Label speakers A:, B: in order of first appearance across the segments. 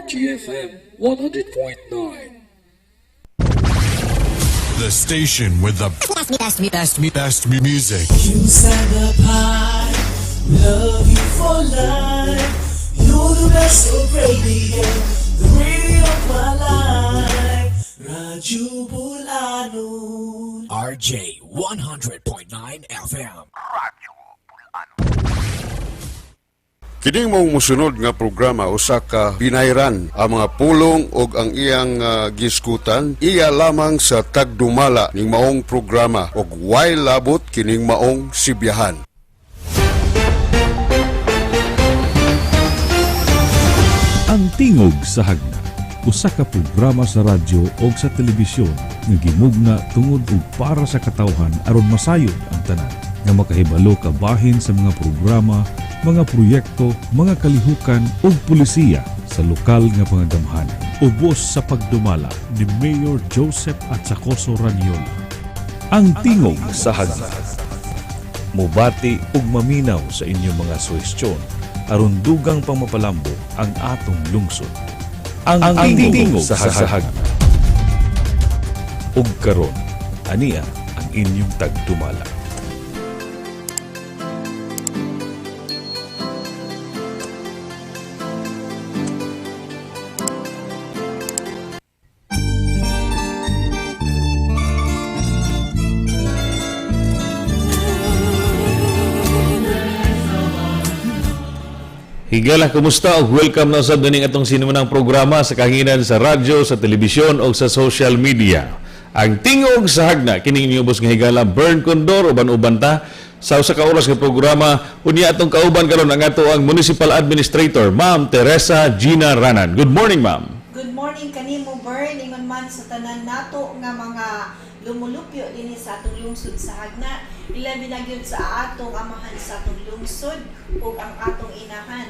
A: RGFM 100.9.
B: The station with the best, best, best, best music.
C: You stand up high, love you for life. You're the best of radio, the radio of my life. Radyo Bulanon.
D: RJ 100.9 FM.
E: Kining mong musunod nga programa usa ka binayran ang mga pulong og ang iyang giskutan iya lamang sa tagdumala ning maong programa og way labot kining maong sibyahan.
F: Ang Tingog sa Hagna, usa ka programa sa radyo o sa telebisyon nga gimugna tungod ug para sa katawhan aron masayod ang tanan nga makahibalo kabahin sa mga programa, mga proyekto, mga kalihukan ug pulisiya sa lokal nga pangagamhanan. Ubos sa pagdumala ni Mayor Joseph Atsacoso Raniola. Ang Tingog sa Hagna, mubati ug maminaw sa inyong mga suhestyon aron dugang pamapalambo ang atong lungsod. Ang Tingog sa Hagna. Ug karon, ania ang inyong tagdumala.
G: Higala, kumusta? Ug welcome na usab dining atong sinumanang programa sa kahanginan sa radyo, sa telebisyon o sa social media. Ang Tingog sa Hagna, kining inyong ubos nga higala, Bern Condor, uban-uban ta sa usa ka oras nga programa. Unya atong kauban karon ang ato ang Municipal Administrator, Ma'am Teresa Gina Ranan. Good morning, ma'am.
H: Good morning kanimo, Bern, ingon man sa tanan nato nga mga lumulupyo dinhi sa atong lungsod sa Hagna, ilabi na gyud sa atong amahan sa atong lungsod ug ang atong inahan.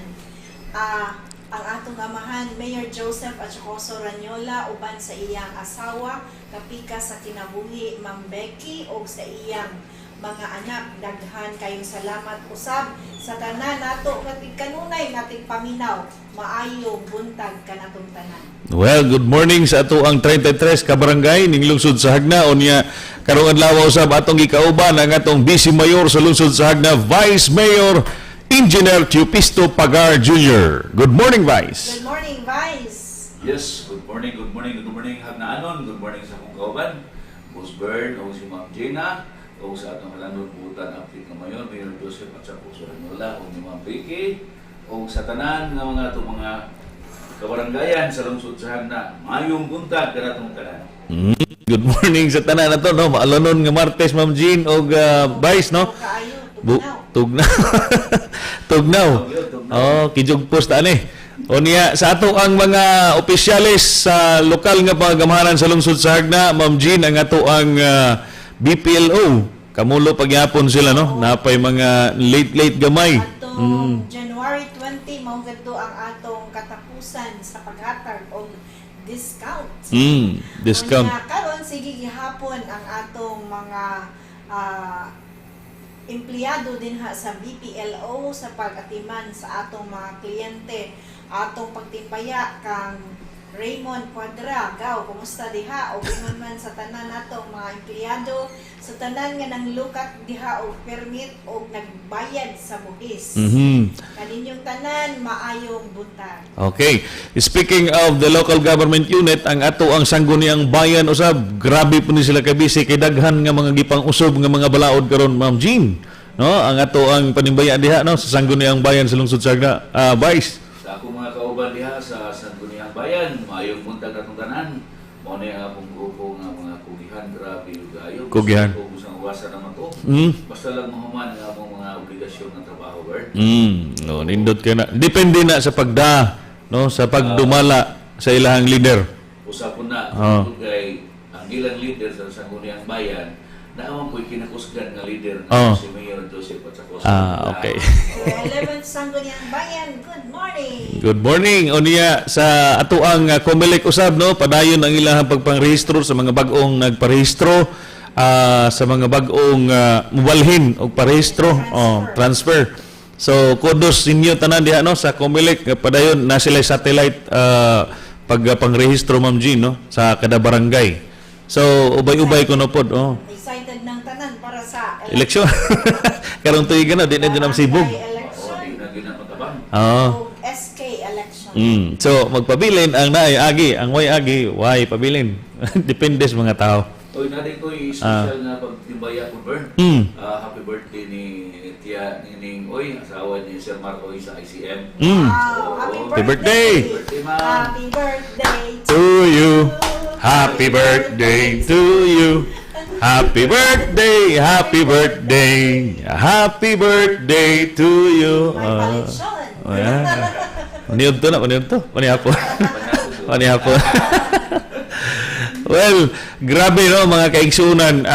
H: Ang atong amahan, Mayor Joseph Achacoso Raniola, uban sa iyang asawa, kapika sa kinabuhi, Ma'am Becky, ug sa iyang mga anak. Daghan kayong salamat usab sa tanan nato nga tigkanunay nga tigpaminaw. Maayong buntag kanatong tanan.
G: Well, good morning sa ato ang 33 ka barangay ning lungsod sa Hagna. Unya karong adlaw usab atong gikauban ang atong Vice Mayor sa lungsod sa Hagna, Vice Mayor Engineer Teopisto Pagar Jr. Good morning, Vice.
H: Good morning, Vice.
I: Yes, good morning, good morning, good morning, Hagnaanon. Good morning sa akong kauban, Boss Bern, o si Ma'am Gina, o sa atong halandon buutan update nga mayor, Mayor Joseph at sa Puso Ranola, o ni Ma'am Vicky, o sa tanan nga mga atong mga kabaranggayan sa lungsod sa Hagna. Mayong buntag kanatong tanan.
G: Good morning sa tanan nato, no. Maalonon nga Martes, Ma'am Jean og Vice, no.
H: Kaayo,
G: Bu
H: tugnaw.
G: tugnaw. Tugnaw.
I: Tugnaw.
G: Oh, kijugpos ta ani. O niya, sa ato ang mga opisyales sa lokal nga pagamahanan sa lungsod sa Hagna, Ma'am Jean, ang ato ang BPLO. Kamulo pagyapon sila, no? Napay mga late-late gamay.
H: Atong January 20 mao gadto ang atong katapusan sa paghatag og discount.
G: Discount.
H: Unya, karon sige gihapon ang atong mga empleyado dinha sa BPLO sa pag-atiman sa atong mga kliyente. Atong pagtimpaya kang Raymond Cuadra, gaw, kumusta diha? O ingon man sa tanan natong mga empleyado, sa tanan nga nanglukat diha og permit og nagbayad sa buhis. Kaninyong tanan, maayong buntag.
G: Okay. Speaking of the local government unit, ang ato ang Sangguniang Bayan usab, grabe po ni sila kabisi kay daghan nga mga gipang-usob nga mga balaod karon, Ma'am Jean. No, ang ato ang panimbayan diha, no, sa Sangguniang Bayan sa lungsod sa Hagna. Vice.
I: Sa akong mga kauban diha sa Sangguniang Bayan, mayong buntag natong tanan. Mao ni ang akong grupo nga mga kugihan, grabe yung kaayo.
G: Kugihan.
I: Kung gustong uwasan naman to. Basta lang mahuman ang among mga obligasyon ng trabaho, Bert.
G: No, nindot kay na. Depende na sa pagda, no, sa pagdumala sa ilahang leader.
I: Usapon na, tungkol kay ang ilang leader sa Sangguniang Bayan, naaman po'y kinakusgan nga leader na si Mayor Joseph Atsacoso.
G: Okay.
H: 11th Sangguniang Bayan, good morning!
G: Good morning. O niya sa ato ang Comelec usab, no, padayon ang ilahang pagpangrehistro sa mga bag-ong nagparehistro, sa mga bag-ong mubalhin og parehistro o transfer. So kudos ninyo tanan diha no sa Comelec nga padayon na sila satellite pag pangrehistro, Ma'am Jean, no, sa kada barangay. So ubay-ubay kuno pod, oh.
H: Excited ng tanan para sa
G: Eleksyon. Karong tuig na di na dyan ang sibog.
H: Barangay election.
I: Oo, di na ginapatabang.
G: Oo.
H: O SK election.
G: So magpabilin ang naay agi, ang way agi, way pabilin. Depende sa mga tao.
I: Oy, natin ko yung special na pagtimbaya ko, Bern. Happy birthday ni Tia Nining Oy, asawa ni Sir Mark Oy sa ICM.
H: Wow, happy
G: Happy birthday!
I: Birthday, ma'am.
H: Happy birthday
G: To you. Happy birthday to you. Happy birthday, happy birthday, happy birthday to you.
H: May palisyon.
G: Oh, yeah. Maniod to na, maniod to. Manihapon. Manihapon. Well, grabe no mga kaigsunan.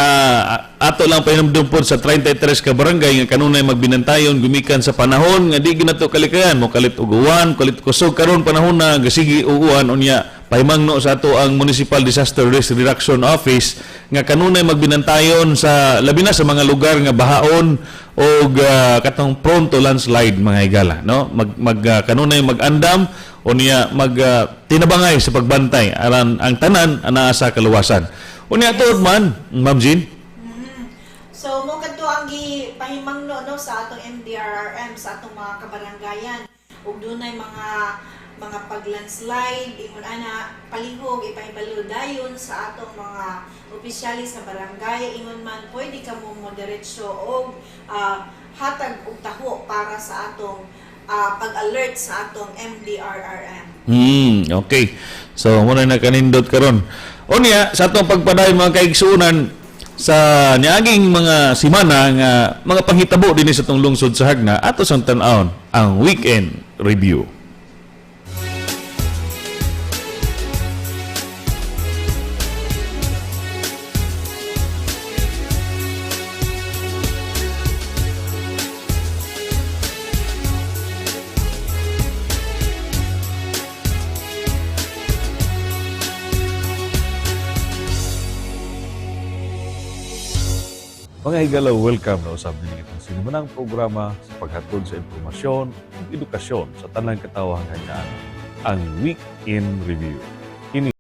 G: Ato lang pahinumdum pod sa 33 ka barangay nga kanunay magbinantayon gumikan sa panahon nga di ginato kalikayan mo kalit og uwan, kalit kusog. Karon panahon na gasigi og uwan, unya pahimangno sa ato ang Municipal Disaster Risk Reduction Office nga kanunay magbinantayon sa labi na sa mga lugar nga bahaon og katong prone to landslide, mga higala, no, mag, mag kanunay magandam unya mag tinabangay sa pagbantay aran ang tanan anaa sa kaluwasan. Unya tuod man, Ma'am Jean.
H: So mo kadto ang gipahimangno no sa atong MDRRM sa atong mga kabarangayan ug dunay mga paglandslide ingon ana, palihog ipahibalo dayon sa atong mga opisyalis sa barangay. Ingon man pwede ka mo diretso og hatag og taho para sa atong pag-alert sa atong MDRRM.
G: Okay. So, muna na kanindot karon. Unya, sa atong pagpadayon mga kaigsuonan sa niaging mga simana nga mga panghitabo dinhi sa atong lungsod sa Jagna, ato sang tan-awon ang weekend review. Mga higala, welcome na usab ninyo itong sinumanang programa sa paghatod sa impormasyon ug edukasyon sa tanang katawhang Hagnaan, ang Week in Review. Kini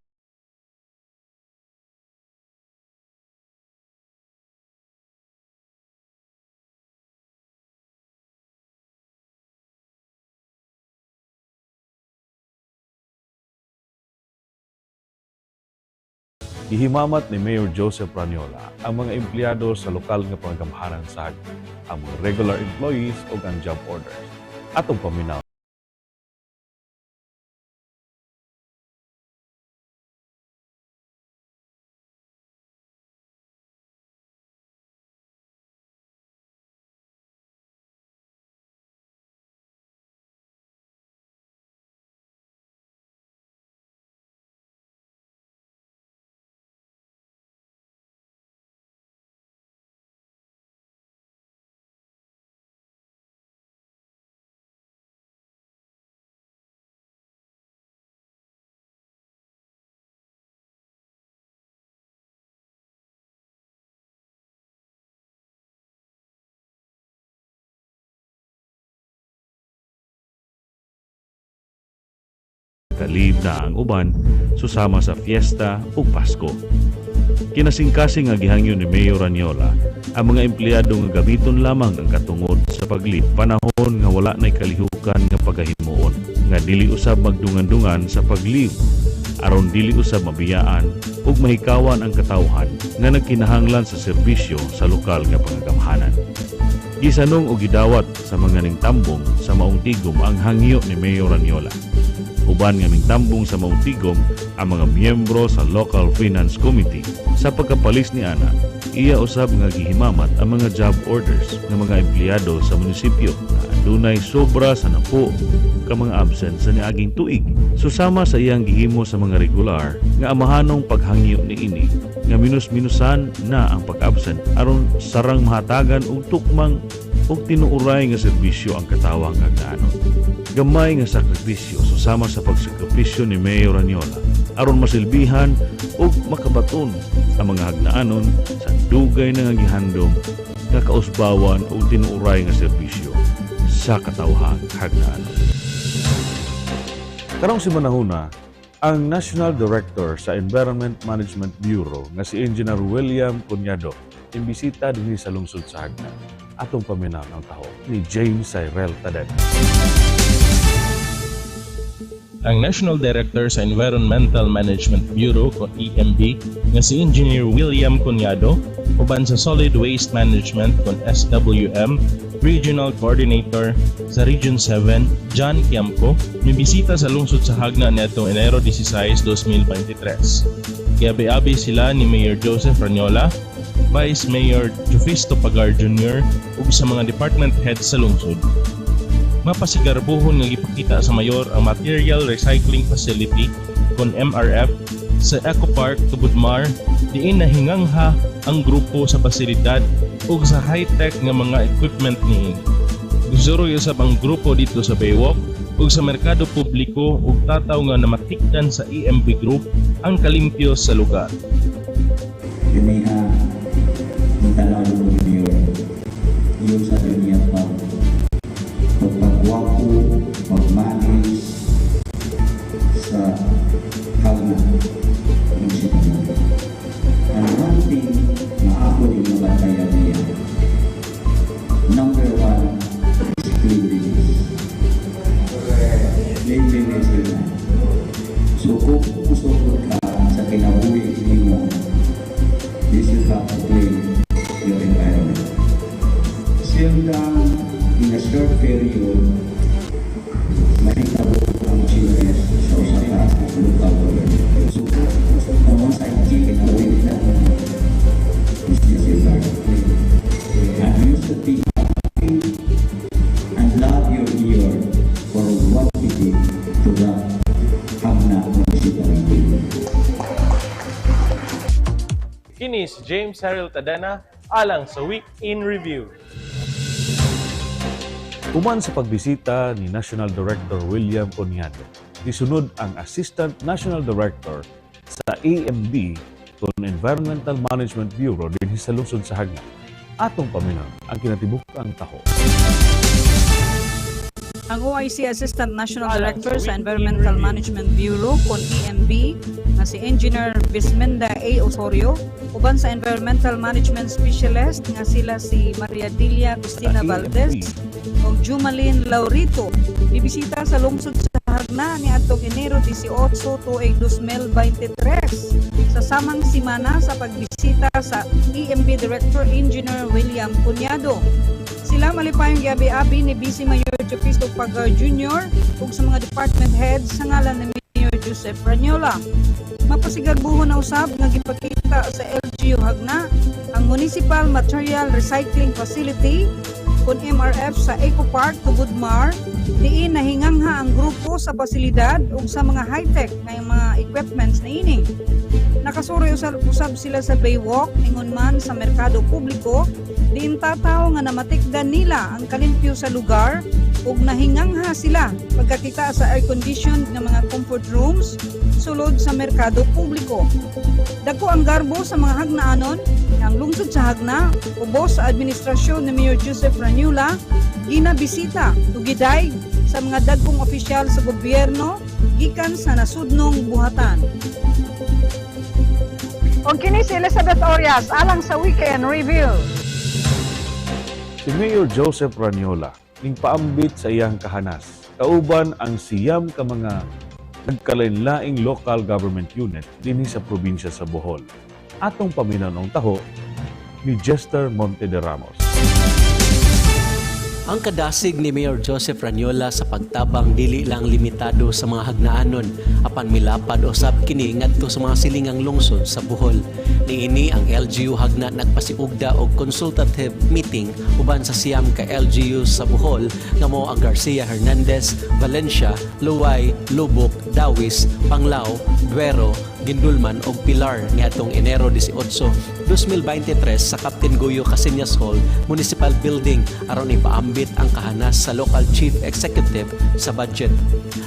G: gihimamat ni Mayor Joseph Raniola ang mga empleyado sa lokal nga panggamhanan sa Jagna, ang mga regular employees o ang job orders. Atong paminaw. Kalib na ang uban susama sa fiesta ug Pasko. Kinasingkasing nga gihangyo ni Mayor Raniola ang mga empleyado nga gamiton lamang ang katungod sa paglip panahon nga wala nay kalihukan nga pagahimuon, nga dili usab magdungan-dungan sa paglip aron dili usab mabiyaan ug mahikawan ang katawhan nga nagkinahanglan sa serbisyo sa lokal nga pangagamhanan. Gisanong og gidawat sa mga ningtambong sa Maong Tigom ang hangyo ni Mayor Raniola. Uban nga ningtambong sa Maong Tigom ang mga miyembro sa Local Finance Committee. Sa pagkapalis ni ana, iya usab nga gihimamat ang mga job orders ng mga empleyado sa munisipyo na adunay sobra sa napo ka mga absent sa niaging tuig. Susama sa iyang gihimo sa mga regular nga amahanong paghangyo niini nga minus-minusan na ang pag-absent aron sarang mahatagan og tukmang og tinuuray nga serbisyo ang katawang Hagnaanon. Gamay nga sakripisyo susama sa pagsakripisyo ni Mayor Raniola aron masilbihan ug makabaton ang mga Hagnaanon sa dugay na nga gihandom nga kausbawan ug tinuuray nga serbisyo.
F: sa katawhang Hagnaan. Karong simanahuna, ang National Director sa Environment Management Bureau nga si Engineer William Cuñado imbisita dinhi sa lungsod sa Jagna. Atong paminaw ang taho ni James Cyril Taden.
J: Ang National Director sa Environmental Management Bureau o EMB nga si Engineer William Cuñado uban sa Solid Waste Management kon SWM Regional Coordinator sa Region 7 John Kiamco mibisita sa lungsod sa Jagna niadtong Enero 16, 2023. Giabi-abi sila ni Mayor Joseph Rañola, Vice Mayor Jufisto Pagar Jr. ug sa mga department heads sa lungsod. Mapasigarbuhon nga gipakita sa mayor ang Material Recycling Facility kon MRF sa Eco Park, Tubod Mar, diin nahingangha ang grupo sa pasilidad ug sa high-tech nga mga equipment niini. Gisuroy usab ang grupo didto sa Baywalk ug sa merkado publiko ug tataw nga namatikdan sa EMB Group ang kalimpyo sa lugar.
K: Yun ha, yung tanaw mo ni Mayor, yun sa niya pagpagwapo, pag-manage sa Jagna Municipality. And one thing na ako yung nabantayan niya, number one is cleanliness. Cleanliness yun na. So kung musugod ka sa kinabuhi nimo, you should have to clean your environment. Seldom in a short period, mahitabo ang changes sa usa ka local government. So, kung sa kinabuhi na, you should learn. And you should be happy and love your mayor for what he did to the Jagna Municipality.
J: Kini si James Harold Tadena alang sa Week in Review.
F: Human sa pagbisita ni National Director William Cuñado, nisunod ang Assistant National Director sa EMB kon Environmental Management Bureau dinhi sa lungsod sa Jagna. Atong paminaw ang kinatibuk-ang taho.
L: Ang OIC Assistant National Director sa Environmental Management Bureau kon EMB nga si Engineer Vismenda A. Osorio uban sa Environmental Management Specialist nga sila si Maria Delia Cristina
F: Sa EMB.
L: Valdez ug Jumalin Laurito bibisita sa lungsod sa Jagna ni adtong Enero 18 tuig 2023 sa samang simana sa pagbisita sa EMB Director Engineer William Cuñado. Sila malipayong giabi-abi ni Vice Mayor Jofisto Pagar Jr. ug sa mga department heads sa ngalan ni Mayor Joseph Rañola. Mapasigarbuhon na usab nga gipakita sa LGU Jagna ang Municipal Material Recycling Facility kon MRF sa Eco Park, Tubod Mar, diin nahingangha ang grupo sa pasilidad ug sa mga high-tech nga mga equipments na ini. Nakasuroy usab sila sa Baywalk ingon man sa merkado publiko diin tataw nga namatikdan nila ang kalimpyo sa lugar ug nahingangha sila pagkakita sa air-conditioned nga mga comfort rooms sulod sa merkado publiko. Dako ang garbo sa mga hagnaanon nga ang lungsod sa Jagna ubos sa administrasyon ni Mayor Joseph Rañola ginabisita tugiday sa mga dagkong opisyal sa gobyerno gikan sa nasudnong buhatan. Og kini si Elizabeth Orias alang sa Weekend Review.
F: Si Mayor Joseph Rañola ning paambit sa iyang kahanas. Kauban ang 9 ka mga nagkalain-laing local government unit dinhi sa probinsya sa Bohol. Atong paminaw ang taho ni Jester Monte de Ramos.
M: Ang kadasig ni Mayor Joseph Rañola sa pagtabang dili lang limitado sa mga hagnaanon apan milapad usab kini ngadto sa mga silingang lungsod sa Bohol. Niini ang LGU Jagna nagpasiugda og consultative meeting uban sa 9 ka LGU sa Bohol nga mao ang Garcia Hernandez, Valencia, Loay, Loboc, Dauis, Panglao, Duero, Guindulman ug Pilar niadtong Enero 18, 2023 sa Captain Goyo Caseñas Hall Municipal Building aron ipaambit ang kahanas sa local chief executive sa budget.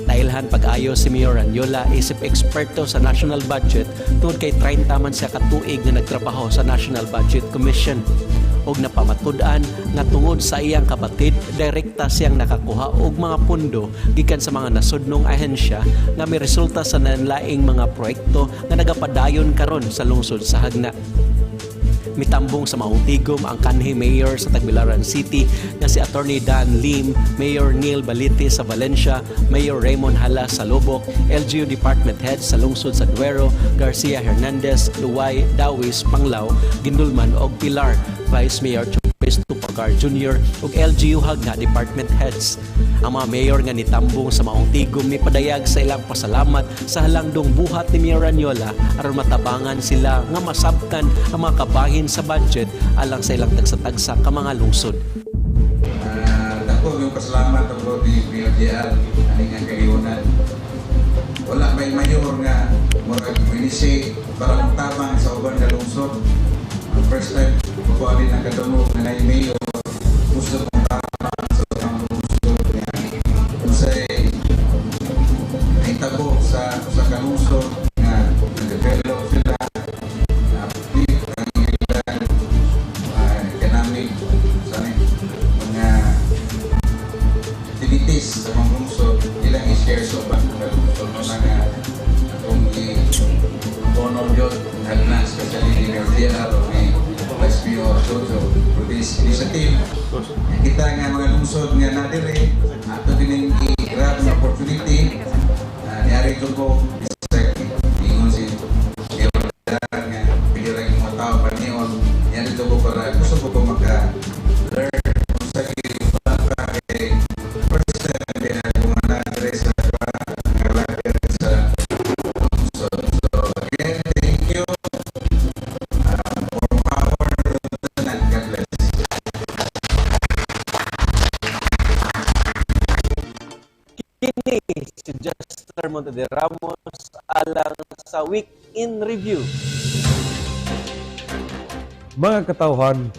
M: Nailhan pag-ayo si Mayor Rañola isip eksperto sa national budget tungod kay 30 man siya katuig nga nagtrabaho sa National Budget Commission. og napamatud-an nga tungod sa iyang kapatid direkta siyang nakakuha og mga pundo gikan sa mga nasudnong ahensya nga miresulta sa nanlaing mga proyekto nga nagapadayon karon sa lungsod sa Hagna. Mitambong sa maong tigom ang kanhi mayor sa Tagbilaran City nga si Attorney Dan Lim, Mayor Neil Balite sa Valencia, Mayor Raymond Hala sa Loboc, LGU Department Head sa lungsod sa Duero, Garcia Hernandez, Luway, Dawis, Panglao, Gindulman ug Pilar, Vice Mayor Chopes Tupagar Jr. ug LGU Hagna Department Heads. Ang mga mayor nga nitambong sa maong tigom mipadayag sa ilang pasalamat sa halangdong buhat ni Mayor Raniola aron matabangan sila nga masabtan ang mga kabahin sa budget alang sa ilang tagsa-tagsa ka mga lungsod.
N: Dako yung pasalamat ako ni Mayor JR ani nga kalihunan. Wala may mayor nga murag initiate para tabang sa uban nga lungsod. Ang first time ko ani nakadungog nga nay mayor gusto kong tabang sa ubang lungsod nga unsay nahitabo sa usa ka lungsod nga na-develop sila, na-uplift ang ilang economic sa mga activities sa mga lungsod, ilang i-share sa ubang mga lungsod. No, na nga atong i-honor yun, hagna, especially ni Mayor JR o ni Vice Mayor Jojo for this initiative. Kita nga mga lungsod nga nadire, ato din i-grab ng opportunity. Niari ko bisag ingon si Mayor JR nga pili lang yung mga tao panion. Niari ko para gusto ko maka-learn kung sa kay first time din ako nga nadire sa nga sa lungsod. So again, thank you. More power to the tanan. God bless.
M: Kini si Jester Monte de Ramos alang sa Week in Review.
F: Mga katawhan,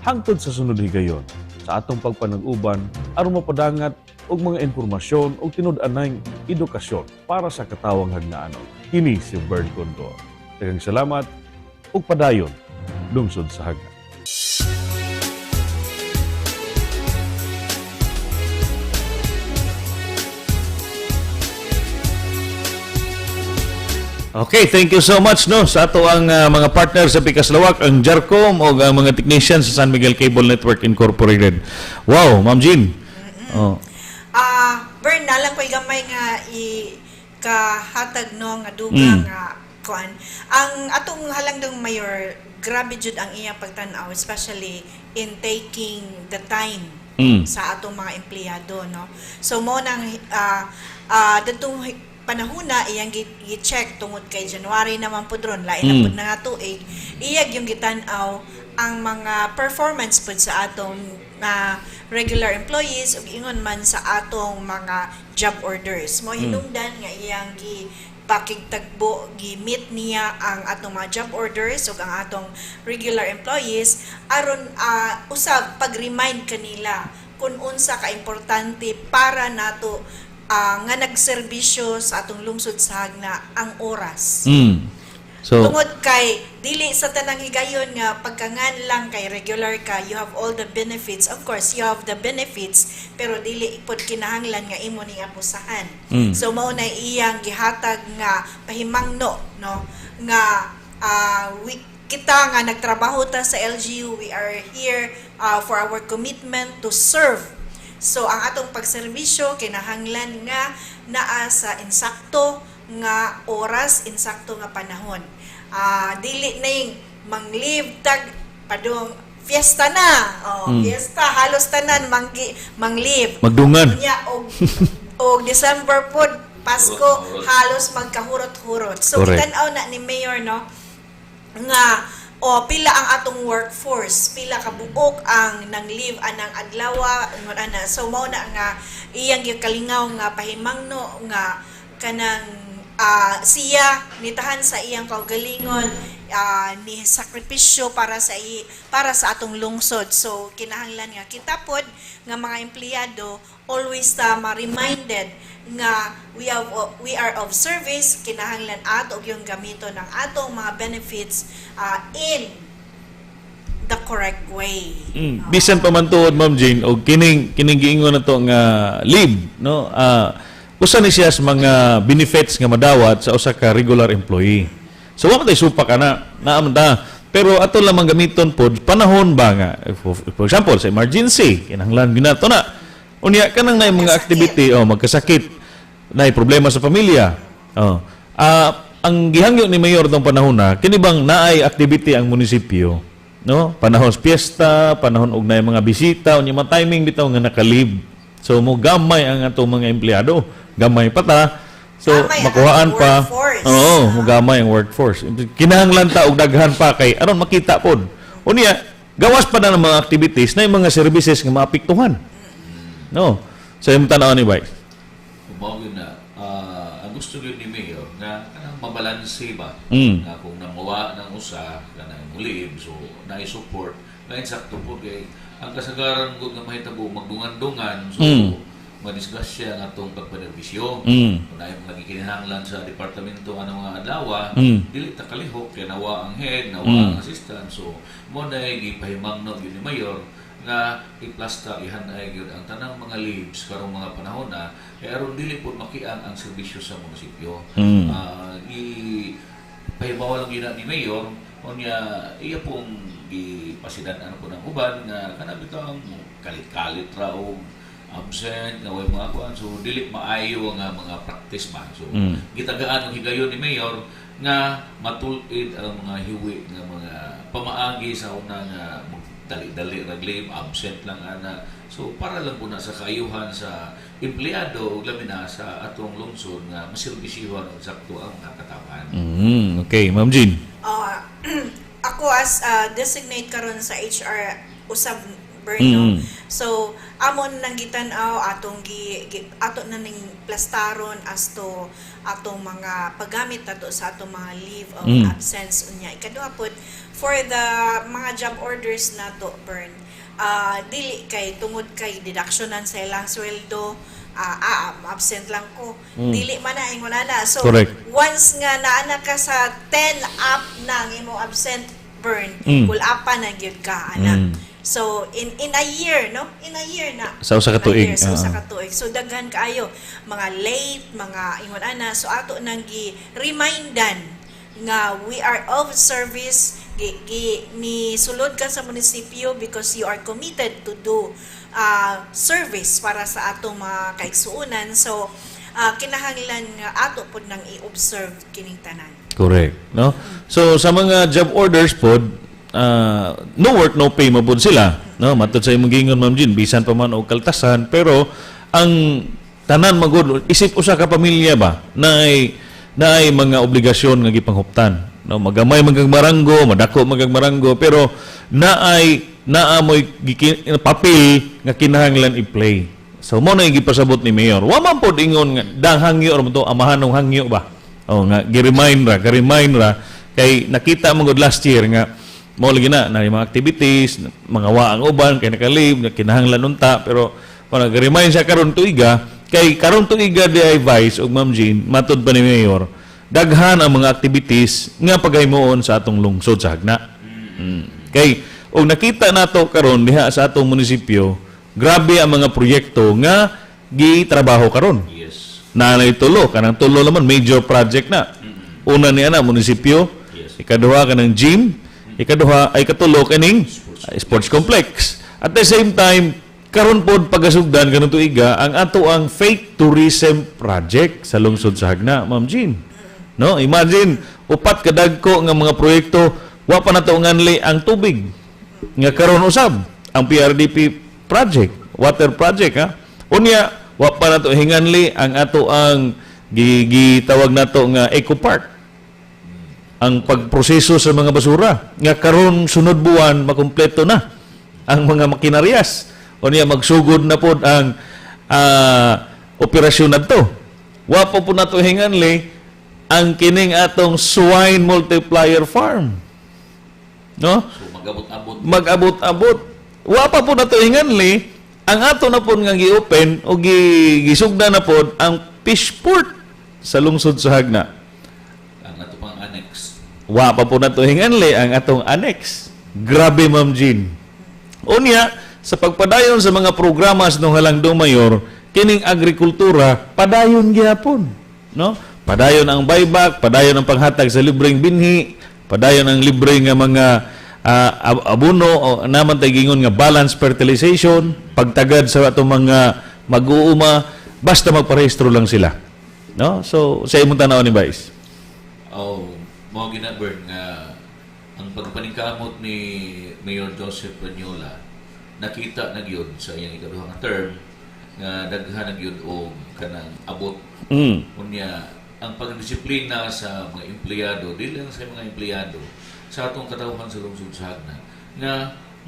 F: hangtod sa sunod higayon sa atong pagpanag-uban aron mapadangat og mga impormasyon ug tinud-anay edukasyon para sa katawang hagnaanon. Kini si Bern Condor. Daghang salamat ug padayon lungsod sa Hagna.
G: Okay, thank you so much no sa ato ang mga partner sa Pikas Lawak, ang Jarcom o ang mga technicians sa San Miguel Cable Network Incorporated. Wow, Ma'am Jean. Oh.
H: Bern, nalang ko'y gamay nga i kahatag no nga dugang nga kuan. Ang atong halangdong mayor, grabe jud ang iyang pagtan-aw, especially in taking the time sa atong mga empleyado, no. So mo nang datong panahona iyang gi-check tungod kay January naman pud ron, lain na pud na nga tuig, iyag yung gitan-aw ang mga performance pud sa atong regular employees ug ingon man sa atong mga job orders. Mo hinungdan nga iyang gi pakigtagbo, gi-meet niya ang atong mga job orders ug ang atong regular employees aron usab pag-remind kanila kung unsa ka importante para nato nga nagserbisyo sa atong lungsod sa Hagna ang oras.
G: So,
H: tungod kay dili sa tanang higayon nga pagkangan lang kay regular ka, you have all the benefits. Of course, you have the benefits, pero dili pod kinahanglan nga imo ning abusahan. So mao na iyang gihatag nga pahimangno, no, nga we, kita nga nagtrabaho ta sa LGU, we are here for our commitment to serve. So ang atong pagserbisyo kinahanglan nga naa sa insakto nga oras, insakto nga panahon. Dili na yung mang-leave tag padung fiesta na. Oh, fiesta halos tanan mang-leave.
G: Magdungan.
H: Unya og og December pod Pasko halos magkahurot-hurot. So gitan-aw na ni Mayor no nga o pila ang atong workforce, pila ka buok ang nang leave anang adlaw ingon ana. So mao na nga iyang gikalingaw nga pahimangno nga kanang siya nitahan sa iyang kaugalingon ni sakripisyo para sa atong lungsod. So kinahanglan nga kita pod nga mga empleyado always ta ma-reminded nga we are of service, kinahanglan ato yung gamito ng atong mga benefits in the correct way.
G: Bisan pa man tuod, Ma'am Jane, og kining kining giingon na to nga leave, no? Usa ni siya sa mga benefits nga madawat sa usa ka regular employee. So wa man tay supak ana, naa man ta. Pero ato lamang gamiton pod panahon ba nga, for example, sa emergency, kinahanglan gyud nato na. Unya kanang naay mga activity, oh, magkasakit, naay problema sa pamilya. Oh. Ang gihangyo ni Mayor tong panahon na kini bang naay activity ang munisipyo, no? Panahon sa piyesta, panahon og naay mga bisita, unya mga timing bitaw nga naka-leave. So mo gamay ang atong mga empleyado, gamay pa ta. So
H: Gamay ang
G: makuhaan
H: atong
G: pa.
H: workforce.
G: Oo, mo gamay ang workforce. Kinahanglan ta og daghan pa kay aron makita pod. Unya, gawas pa na ng mga activities na yung mga services nga maapektuhan. No. Sa imong tan-aw ni Vice.
I: Mao gyud na ang gusto gyud ni Mayor nga kanang mabalanse ba nga kung nanguwa ng usa kanang leave, so naay support nga insakto po kay ang kasagaran gud nga mahitabo magdungan-dungan, so madisgrasya ang atong pagpanerbisyo. Kung naay mga gikinahanglan sa departamento anang mga adlaw, dili ta kalihok kay nawa ang head, nawa ang assistant. So mo na gipahimangno gyud ni Mayor nga iplasta, ihanay gyud ang tanang mga leaves karong mga panahon na kay aron dili pud makiang ang serbisyo sa munisipyo. I pahibaw lang gyud na ni Mayor, unya iya pong gipasidan-an po ng uban nga kana bitaw ang kalit-kalit ra og absent nga way mga kuan, so dili maayo nga mga practice ba. So gitagaan og higayon ni Mayor nga matul-id ang mga hiwi nga mga pamaagi sa una nga dali-dali ra leave, absent lang ana. So para lang po na sa kaayuhan sa empleyado ug labi na sa atong lungsod nga maserbisyohan og sakto ang mga katawhan.
G: Okay, Ma'am Jean.
H: Ako as designate karon sa HR usab, Bern, no? So amon nang gitan-aw atong gi ato na ning plastaron as to atong mga paggamit nato sa atong mga leave of absence. Unya ikaduha pod, for the mga job orders nato, Bern, dili kay tungod kay deductionan sa ilang sweldo, absent lang ko, dili man na ingon ana. So once nga naana ka sa 10 up na ang imong absent, Bern, kulapan na gyud ka ana. So in a year, no, in a year na.
G: Sa usa ka
H: In a
G: tuig,
H: year, sa usa
G: oo.
H: ka tuig. So daghan kaayo mga late, mga ingon ana. So ato nang gi remindan nga we are of service, gi ni sulod ka sa munisipyo because you are committed to do service para sa atong mga kaigsuonan. So kinahanglan nga ato pod nang i-observe kining tanan.
G: Correct, no? So sa mga job orders pod, no work no pay mo pod sila, no? Matod sa imong giingon, Ma'am Jean, bisan pa man og kaltasan, pero ang tanan magud isip usa ka pamilya ba naay naay mga obligasyon nga gipanghuptan, no? Magamay man kag maranggo, madako man kag maranggo, pero naay naamoy papel nga kinahanglan i-play. So mo na gipasabot ni Mayor. Wa man pod ingon nga dang hangyo ra mo to, amahan ng hangyo ba. Oh, nga gi-remind ra, gi-remind ra kay nakita mo gud last year nga mo lagi na na yung mga activities, mga wa ang uban kay naka-leave, nga kinahanglan unta, pero para gi-remind siya karon tuiga, kay karon tuiga di ay, Vice ug Ma'am Jean, matud pa ni Mayor, daghan ang mga activities nga paghimuon sa atong lungsod sa Jagna. Kay og nakita nato karon diha sa atong munisipyo, grabe ang mga proyekto nga gitrabaho karon. Naanay tulo, kanang tulo naman major project na. Una ni ana munisipyo, ikaduha kanang gym, ikaduha ay katulo kaning sports complex. At the same time, karon pod pagasugdan kanang tuiga ang ato ang faith tourism project sa lungsod sa Jagna, Ma'am Jean. No, imagine upat kadagko nga mga proyekto, wa pa nato nganli ang tubig nga karon usab ang PRDP project, water project ha. Unya wa pa nato hinganli ang ato ang gitawag nato nga eco park, ang pagproseso sa mga basura nga karon sunod buwan makumpleto na ang mga makinaryas. Unya magsugod na pod ang operasyon nadto. Wa pa po nato hinganli ang kining atong swine multiplier farm, no?
I: So magabot-abot.
G: Mag-abot-abot. Wa pa po nato hinganli ang ato na pod nga gi-open o gisugda na pod ang fish port sa lungsod sa Jagna.
I: Ang ato pang annex.
G: Wa pa po nato hinganli ang atong annex. Grabe, Ma'am Jean. Unya, sa pagpadayon sa mga programa sa halangdong mayor, kining agrikultura padayon gihapon, no? Padayon ang buyback, padayon ang panghatag sa libreng binhi, padayon ang libre nga mga abono o naman tay gingon nga balance fertilization, pagtagad sa atong mga mag-uuma, basta magparehistro lang sila. No? So, sa imong tanaw ni Vice.
I: Oh, mao gina, Bern, nga ang pagpaningkamot ni Mayor Joseph Rañola nakita na gyud sa iyang ikaduha nga term nga daghan na gyud og kanang abot. Unya ang pagdisiplina sa mga empleyado, dili lang sa mga empleyado, sa atong katawhan sa lungsod sa Jagna nga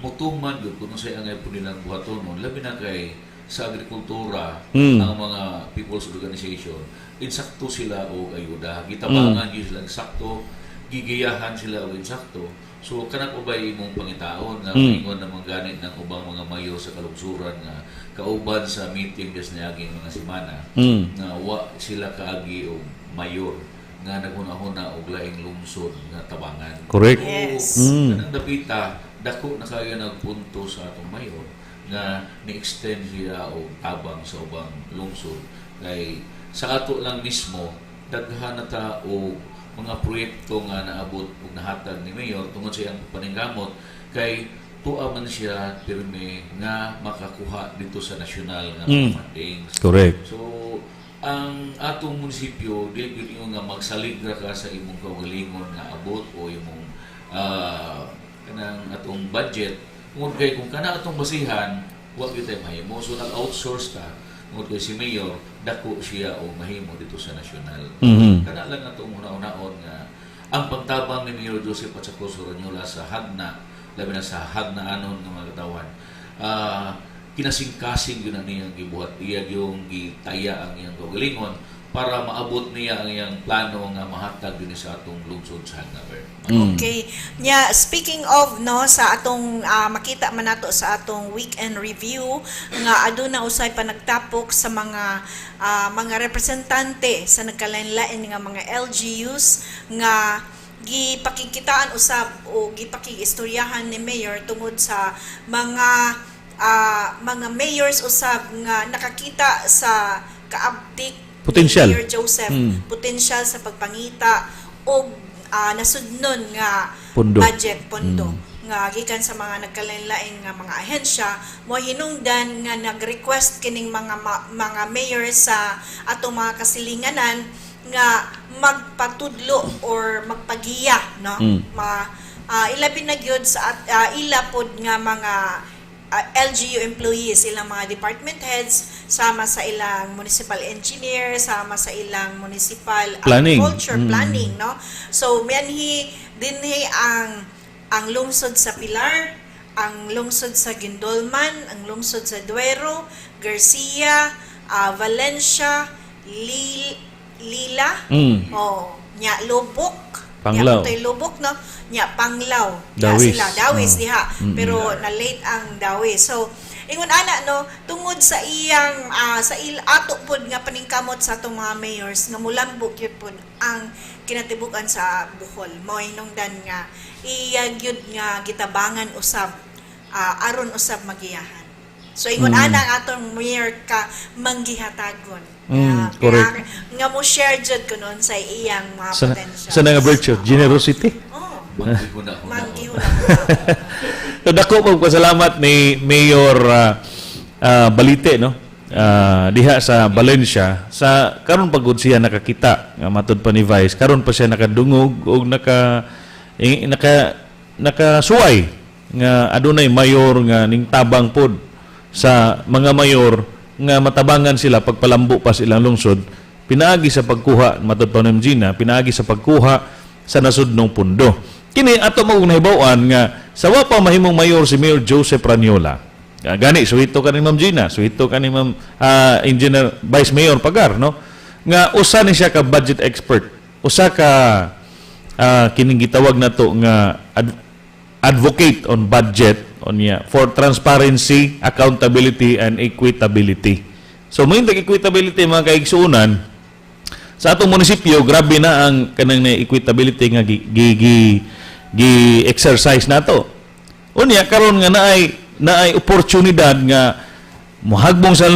I: mutuman gyud kung unsay angay po nilang buhatonon, labi na kay sa agrikultura, ang mga people's organization, insakto sila og ayuda, gitabangan gyud sila insakto, gigiyahan sila og insakto. So kanang ubay imong pangitaon nga ingon naman gani ng ubang mga mayor sa kalungsuran nga kauban sa meeting des niaging mga semana nga wa sila kaagi og mayor nga naghuna-huna og laing lungsod nga tabangan.
G: Correct.
I: So, kanang dapita dako na kayo nagpunto sa atong mayor nga ni-extend siya og tabang sa ubang lungsod, kay sa ato lang mismo daghan na ta og mga proyekto nga naabot ug nahatag ni mayor tungod sa iyang paningkamot, kay tuwa man siya pirmi nga makakuha dito sa nasyonal nga fundings. So ang atong munisipyo dili gyud ingon nga magsalig ra ka sa imong kaugalingon nga abot o imong kanang atong budget, tungod kay kung kana atong basihan, wa gyud tay mahimo. So nag-outsource ta tungod kay si mayor dako siya og mahimo dito sa nasyonal. Kana lang atong una-unaon nga ang pagtabang ni Mayor Joseph Achacoso Rañola sa Jagna, labi na sa Hagnaanon nga mga katawan, kinasingkasing yun ang niyang gibuhat. Iya yung gitaya ang iyang kaugalingon para maabot niya ang iyang plano nga mahatag din sa atong lungsod sa Jagna, Bern.
H: Okay. Nya, speaking of, no, sa atong makita man nato sa atong weekend review nga aduna usay panagtapok sa mga representante sa nagkalain-lain nga mga LGUs nga gipakikitaan usab o gipakiistoryahan ni Mayor tungod sa mga mayors usab nga nakakita sa kaabtik ni
G: Potensyal.
H: Mayor Joseph, potensyal sa pagpangita og nasudnon nga
G: Pondo.
H: budget, pondo nga gikan sa mga nagkalain-lain nga mga ahensya. Mo hinungdan nga nag-request kining mga mayor sa atong mga kasilinganan nga magpatudlo or magpagiya, no, ma ilabi na gyud sa ila pod nga mga LGU employees, ilang mga department heads, sama sa ilang municipal engineer, sama sa ilang municipal
G: Planning.
H: Agriculture planning, no? So mianhi dinhi ang lungsod sa Pilar, ang lungsod sa Guindulman, ang lungsod sa Duero, Garcia, Valencia, Lila, oh, nya Loboc,
G: Panglao.
H: nya Utoy Loboc, no? Nya Panglao. Nya
G: Dawis.
H: sila, Dawis diha. Pero na late ang Dawis. So ingon ana, no, tungod sa iyang sa ato pod nga paningkamot sa atong mga mayors nga mulambo gyud pod ang kinatibukan sa Bohol, mao hinungdan nga iya gyud nga gitabangan usab aron usab magiyahan. So ingon ana ang atong mayor ka manggihatagon. Nga mo share jud kunon sa iyang mga
G: Sa,
H: potentials.
G: sa nga virtue, generosity.
H: Oh,
I: Manggihuna-huna.
H: manggihuna.
G: So dako po pasalamat ni Mayor Balite, no? Diha sa Valencia, sa karon pa gud siya nakakita nga matud pa ni Vice, karon pa siya nakadungog og naka nakasuway nga adunay mayor nga ning tabang pod sa mga mayor nga matabangan sila pagpalambo pa sa ilang lungsod pinaagi sa pagkuha, matud pa ni Gina, pinaagi sa pagkuha sa nasudnong pundo. Kini ato mo nahibaw-an nga sa wa pa mahimong mayor si Mayor Joseph Rañola. Gani suhito ka ni Ma'am Gina, suhito ka ni Ma'am Engineer Vice Mayor Pagar, no, nga usa ni siya ka budget expert, usa ka kining gitawag nato nga advocate on budget unya for transparency, accountability and equitability. So may equitability, mga kaigsuonan, sa atong munisipyo grabe na ang kanang na equitability nga gi, gi, gi, gi exercise nato. Unya karon nga naay oportunidad nga mohagbong sa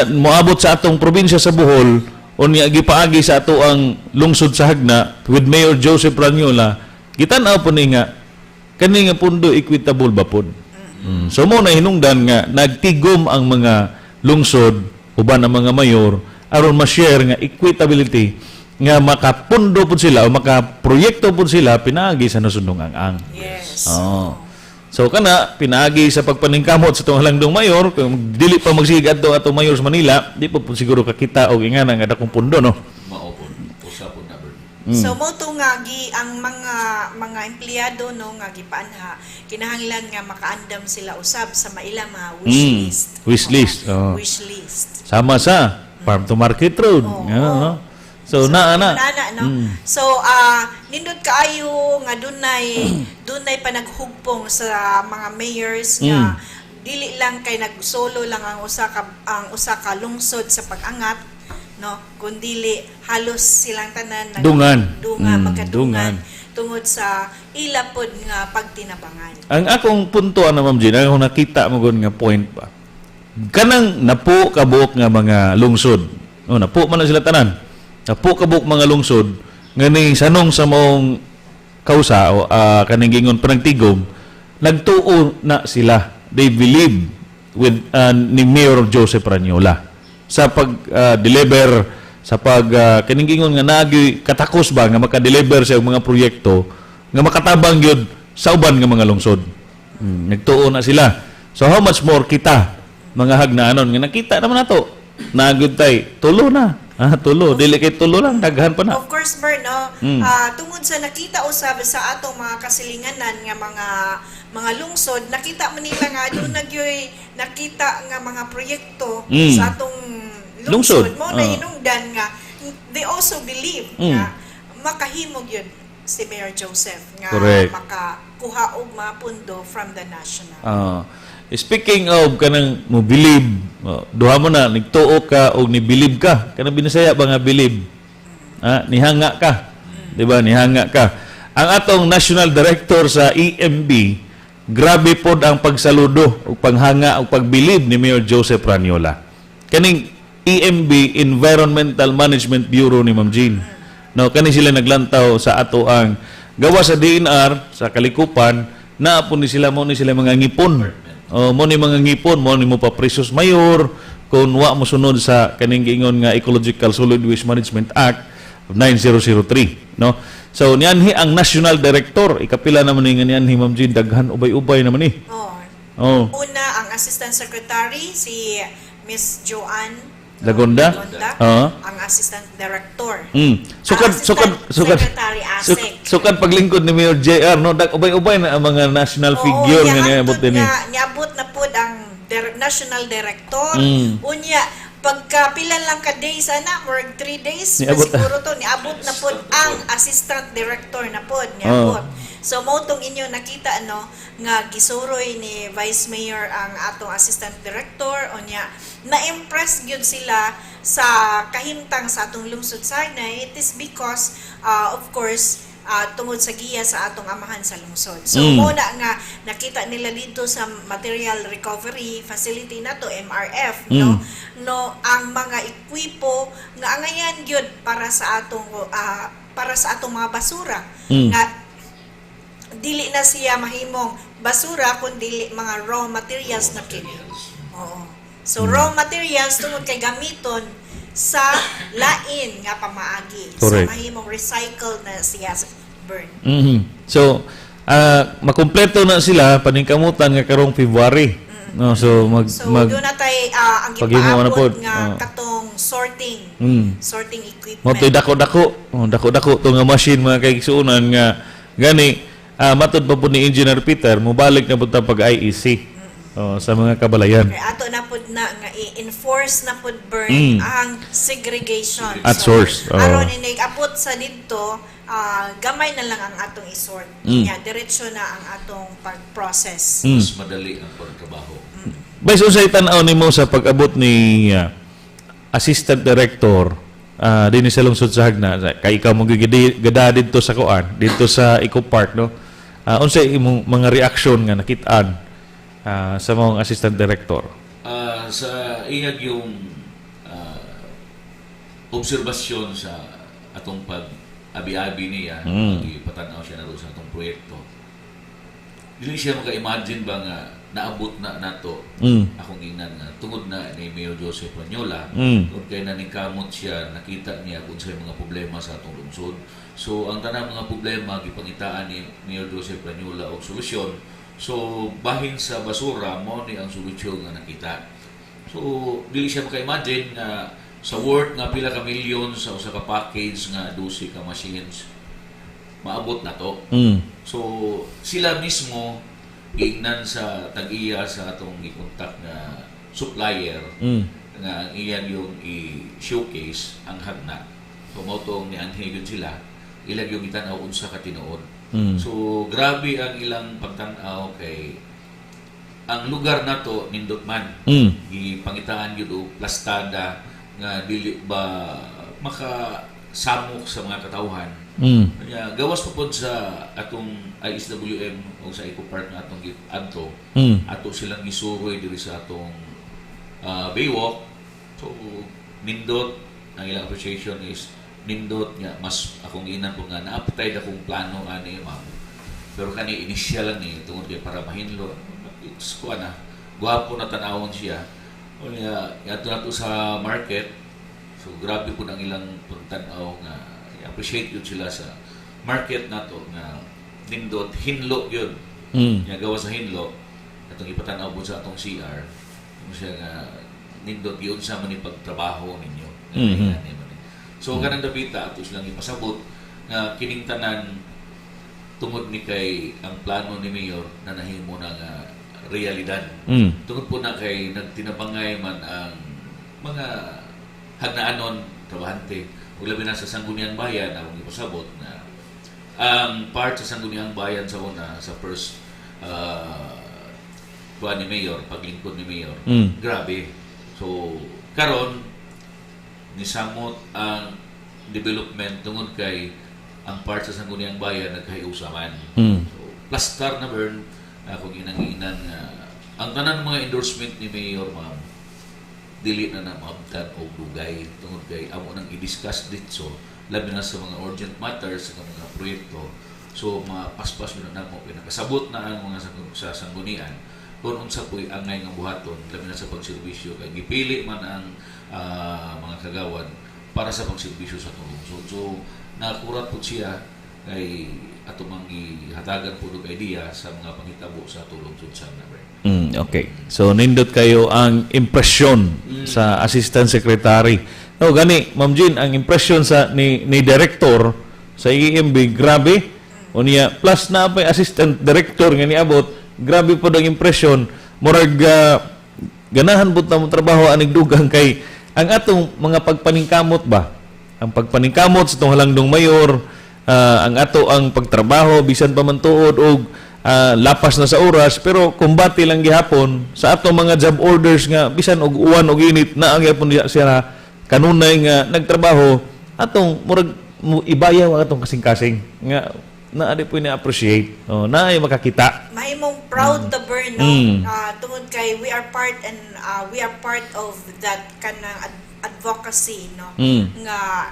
G: moabot sa atong probinsya sa Bohol, unya gipaagi sa ato ang lungsod sa Jagna with Mayor Joseph Rañola, gitan-aw po ni nga kani nga pundo equitable ba pod. So mo na hinungdan nga nagtigom ang mga lungsod uban ang mga mayor aron ma-share nga equitability nga makapundo pud sila o makaproyekto pud sila pinaagi sa nasundong ang.
H: Yes.
G: Oh. So kana pinaagi sa pagpaningkamot sa atong halangdong mayor, kung dili pa magsigig adto atong mayor sa Manila, di pa pud siguro kakita og ingana nga dakong pundo, no.
I: Mao pod. Usa pod na, Bern.
H: So mo to nga gi ang mga empleyado, no, nga gipaanha, kinahanglan nga makaandam sila usab sa maila mga wish list.
G: Wish list. Oh.
H: Wish list.
G: Sama sa Farm to Market Road. Yeah, no? So, naa na.
H: Nana, no? So, nindot kaayo nga dunay panaghugpong sa mga mayors nga dili lang kay nagsolo lang ang usa ka lungsod sa pag-angat, no, kundili halos silang tanan
G: Dungan.
H: Dunga, magkadungan
G: dungan.
H: Tungod sa ila pod nga pagtinabangan.
G: Ang akong punto ana, Ma'am Jean, ang akong nakita mo gud nga point pa. Kanang napo kabuok nga mga lungsod. Oh, napo man na sila tanan. Napo kabuok mga lungsod nga ni sanong sa maong kausa o kaning gingon panagtigom, nagtuo na sila. They believe with ni Mayor Joseph Rañola sa pag deliver sa pag kaning gingon nga naagi katakos ba nga maka-deliver sa mga proyekto nga makatabang gyud sa uban nga mga lungsod. Nagtuo na sila. So how much more kita mga hagnaanon nga nakita naman nato. Naagud tay tulo na. Ah, tulo. Dili kay tulo lang, daghan pa na.
H: Of course, Bern, no? Tungod sa nakita usab sa atong mga kasilinganan nga mga lungsod, nakita man nila nga doon nagyoy nakita nga mga proyekto sa atong
G: lungsod.
H: lungsod. Mo na hinungdan nga they also believe nga makahimog yun si Mayor Joseph nga makakuha og mga pundo from the national.
G: Ah, speaking of kanang mo believe, oh, duha mo na nagtuo ka og ni believe ka. Kanang Binisaya ba nga believe? Ah, nihanga ka. 'Di ba? Nihanga ka. Ang atong national director sa EMB, grabe pod ang pagsaludo ug panghanga ug pagbilib ni Mayor Joseph Rañola. Kaning EMB, Environmental Management Bureau ni Ma'am Jean. No, kani sila naglantaw sa ato ang gawa sa DENR sa kalikupan na po ni sila, mo ni sila mga ngipon. Oh, mo ni mga ngipon, mo ni mo pa presos mayor kung wa mo sunod sa kaning giingon nga Ecological Solid Waste Management Act of 9003, no? So nianhi ang national director, ikapila naman ni nga nianhi, Ma'am Jean, daghan, ubay-ubay naman ni.
H: Oh.
G: Oh.
H: Una, ang Assistant Secretary, si Miss Joanne
G: Lagonda?
H: Lagonda,
G: Oo.
H: ang Assistant Director.
G: Sukad
H: Ang
G: sukad
H: Assistant
G: sukad
H: Secretary ASEC.
G: Sukad paglingkod ni Mayor JR, no, dag ubay-ubay na ang mga national figure nga niabot
H: niabot
G: dinhi.
H: Nga, niabot na pod ang national director. Unya, pagka pila lang ka days ana, more 3 days pa
G: Niabot.
H: siguro to, niabot na pod ang assistant director na pod, niabot. So mo tong inyo nakita, no, nga gisuroy ni Vice Mayor ang atong assistant director, unya na-impress gyud sila sa kahimtang sa atong lungsod sa Jagna. It is because of course tungod sa giya sa atong amahan sa lungsod. So mo na nga nakita nila dito sa Material Recovery Facility na to, MRF, no, no, ang mga ekwipo nga angayan gyud para sa atong mga basura nga dili na siya mahimong basura kun dili mga raw materials na kini. Oo. So raw materials tungod kay gamiton sa lain nga pamaagi. So mahimong recycle na siya, Bern.
G: So, makumpleto na sila paningkamutan nga karong February. No, so mag
H: So
G: mag
H: doon na tay ang
G: paghimo na
H: gipaabot
G: pod.
H: nga katong sorting sorting equipment.
G: Mo to'y dako-dako. Oh, dako-dako to nga machine, mga kaigsuonan, nga gani matud pa po ni Engineer Peter, mobalik na pud ta pag IEC, oh, sa mga kabalayan.
H: Kay ato na pud na nga i-enforce na pud, Bern, ang segregation.
G: At source, oo.
H: Aron inig abot sa didto, gamay na lang ang atong isort. Ya, diretso na ang atong pag-process.
I: Mas madali ang pagtrabaho.
G: Vice, unsay tan-aw nimo sa pag-abot ni Assistant Director dinhi sa lungsod sa Jagna, kay ikaw mo gada didto sa kuan, didto sa Eco Park, no? Unsay imong mga reaksyon nga nakit-an sa mga assistant director?
I: Sa iyag yung obserbasyon sa atong pag abi-abi niya, ipatanaw siya na sa atong proyekto. Dili siya maka-imagine ba nga naabot na nato akong ingnan nga tungod na ni Mayor Joseph Rañola, tungod kay naningkamot siya, nakita niya kung sa mga problema sa atong lungsod. So ang tanang mga problema gipangitaan ni Mayor Joseph Rañola og solusyon. So bahin sa basura mo ni ang solusyon nga nakita. So dili siya maka-imagine nga sa worth nga pila ka milyon sa usa ka package nga 12 ka machines maabot na to. So sila mismo giingnan sa tag-iya sa atong gikontak nga supplier nga ang iyan yung i-showcase ang hagna. So mao tong nianhi gyud sila, ilag yung gitan-aw unsa ka tinuod. So grabe ang ilang pagtan-aw kay ang lugar nato nindot man. Gipangitaan gyud og plastada nga dili ba makasamok sa mga katawhan. Kanya gawas pa pod sa atong ISWM o sa Eco Park nga atong adto. Ato silang gisuroy diri sa atong Baywalk. So nindot ang ilang appreciation is nindot nga mas akong giinan ko nga na-appetite akong plano ani ma'am. Pero kani initial lang ni tungod kay para mahinlo. It's kuan na gwapo na tan-awon siya. Unya adto nato sa market. So grabe po ang ilang pagtan-aw nga appreciate yun sila sa market nato nga nindot hinlo yun. Nga gawa sa hinlo atong ipatan-aw po sa atong CR kung siya nga nindot yun sa man pagtrabaho ninyo. So kanang dapita ato silang ipasabot nga kining tanan tungod ni kay ang plano ni Mayor na nahimo na nga realidad. Tungod po na kay nagtinabangay man ang mga hagnaanon trabahante ug labi na sa Sangguniang Bayan akong ipasabot na ang part sa Sangguniang Bayan sa una sa first kuan ni Mayor, paglingkod ni Mayor, grabe. So karon nisamot ang development tungod kay ang part sa Sangguniang Bayan nagkahiusa man. So plastar na burn akong inang-inan ang tanan mga endorsement ni Mayor ma'am dili na na maabtan og dugay tungod kay amo nang i-discuss ditso labi na sa mga urgent matters sa mga proyekto. So mapaspas yun na namo pinakasabot na ang mga sa sanggunian kung unsa po'y angay nga buhaton labi na sa pagserbisyo kay gipili man ang mga kagawad para sa pagserbisyo sa lungsod. So nakurat po siya kay ato mang gihatagan po og idea sa mga panghitabo sa atong lungsod sa Naver.
G: Okay. So nindot kayo ang impression sa assistant secretary. So gani Ma'am Jean, ang impression sa ni director sa EMB grabe. Unya plus na pa assistant director nga niabot, grabe pod ang impression. Murag ganahan pud ta mo trabaho anig dugang kay ang atong mga pagpaningkamot ba? Ang pagpaningkamot sa itong halangdong mayor, ang ato ang pagtrabaho bisan pa man tuod og lapas na sa oras pero kumbati lang gihapon sa ato mga job orders nga bisan og uwan og init na ang gihapon siya kanunay nga nagtrabaho atong murag ibayaw ang atong kasing-kasing nga naa di po ni appreciate naay makakita
H: mahimong proud to burn no. Tungod kay we are part and we are part of that kanang advocacy no nga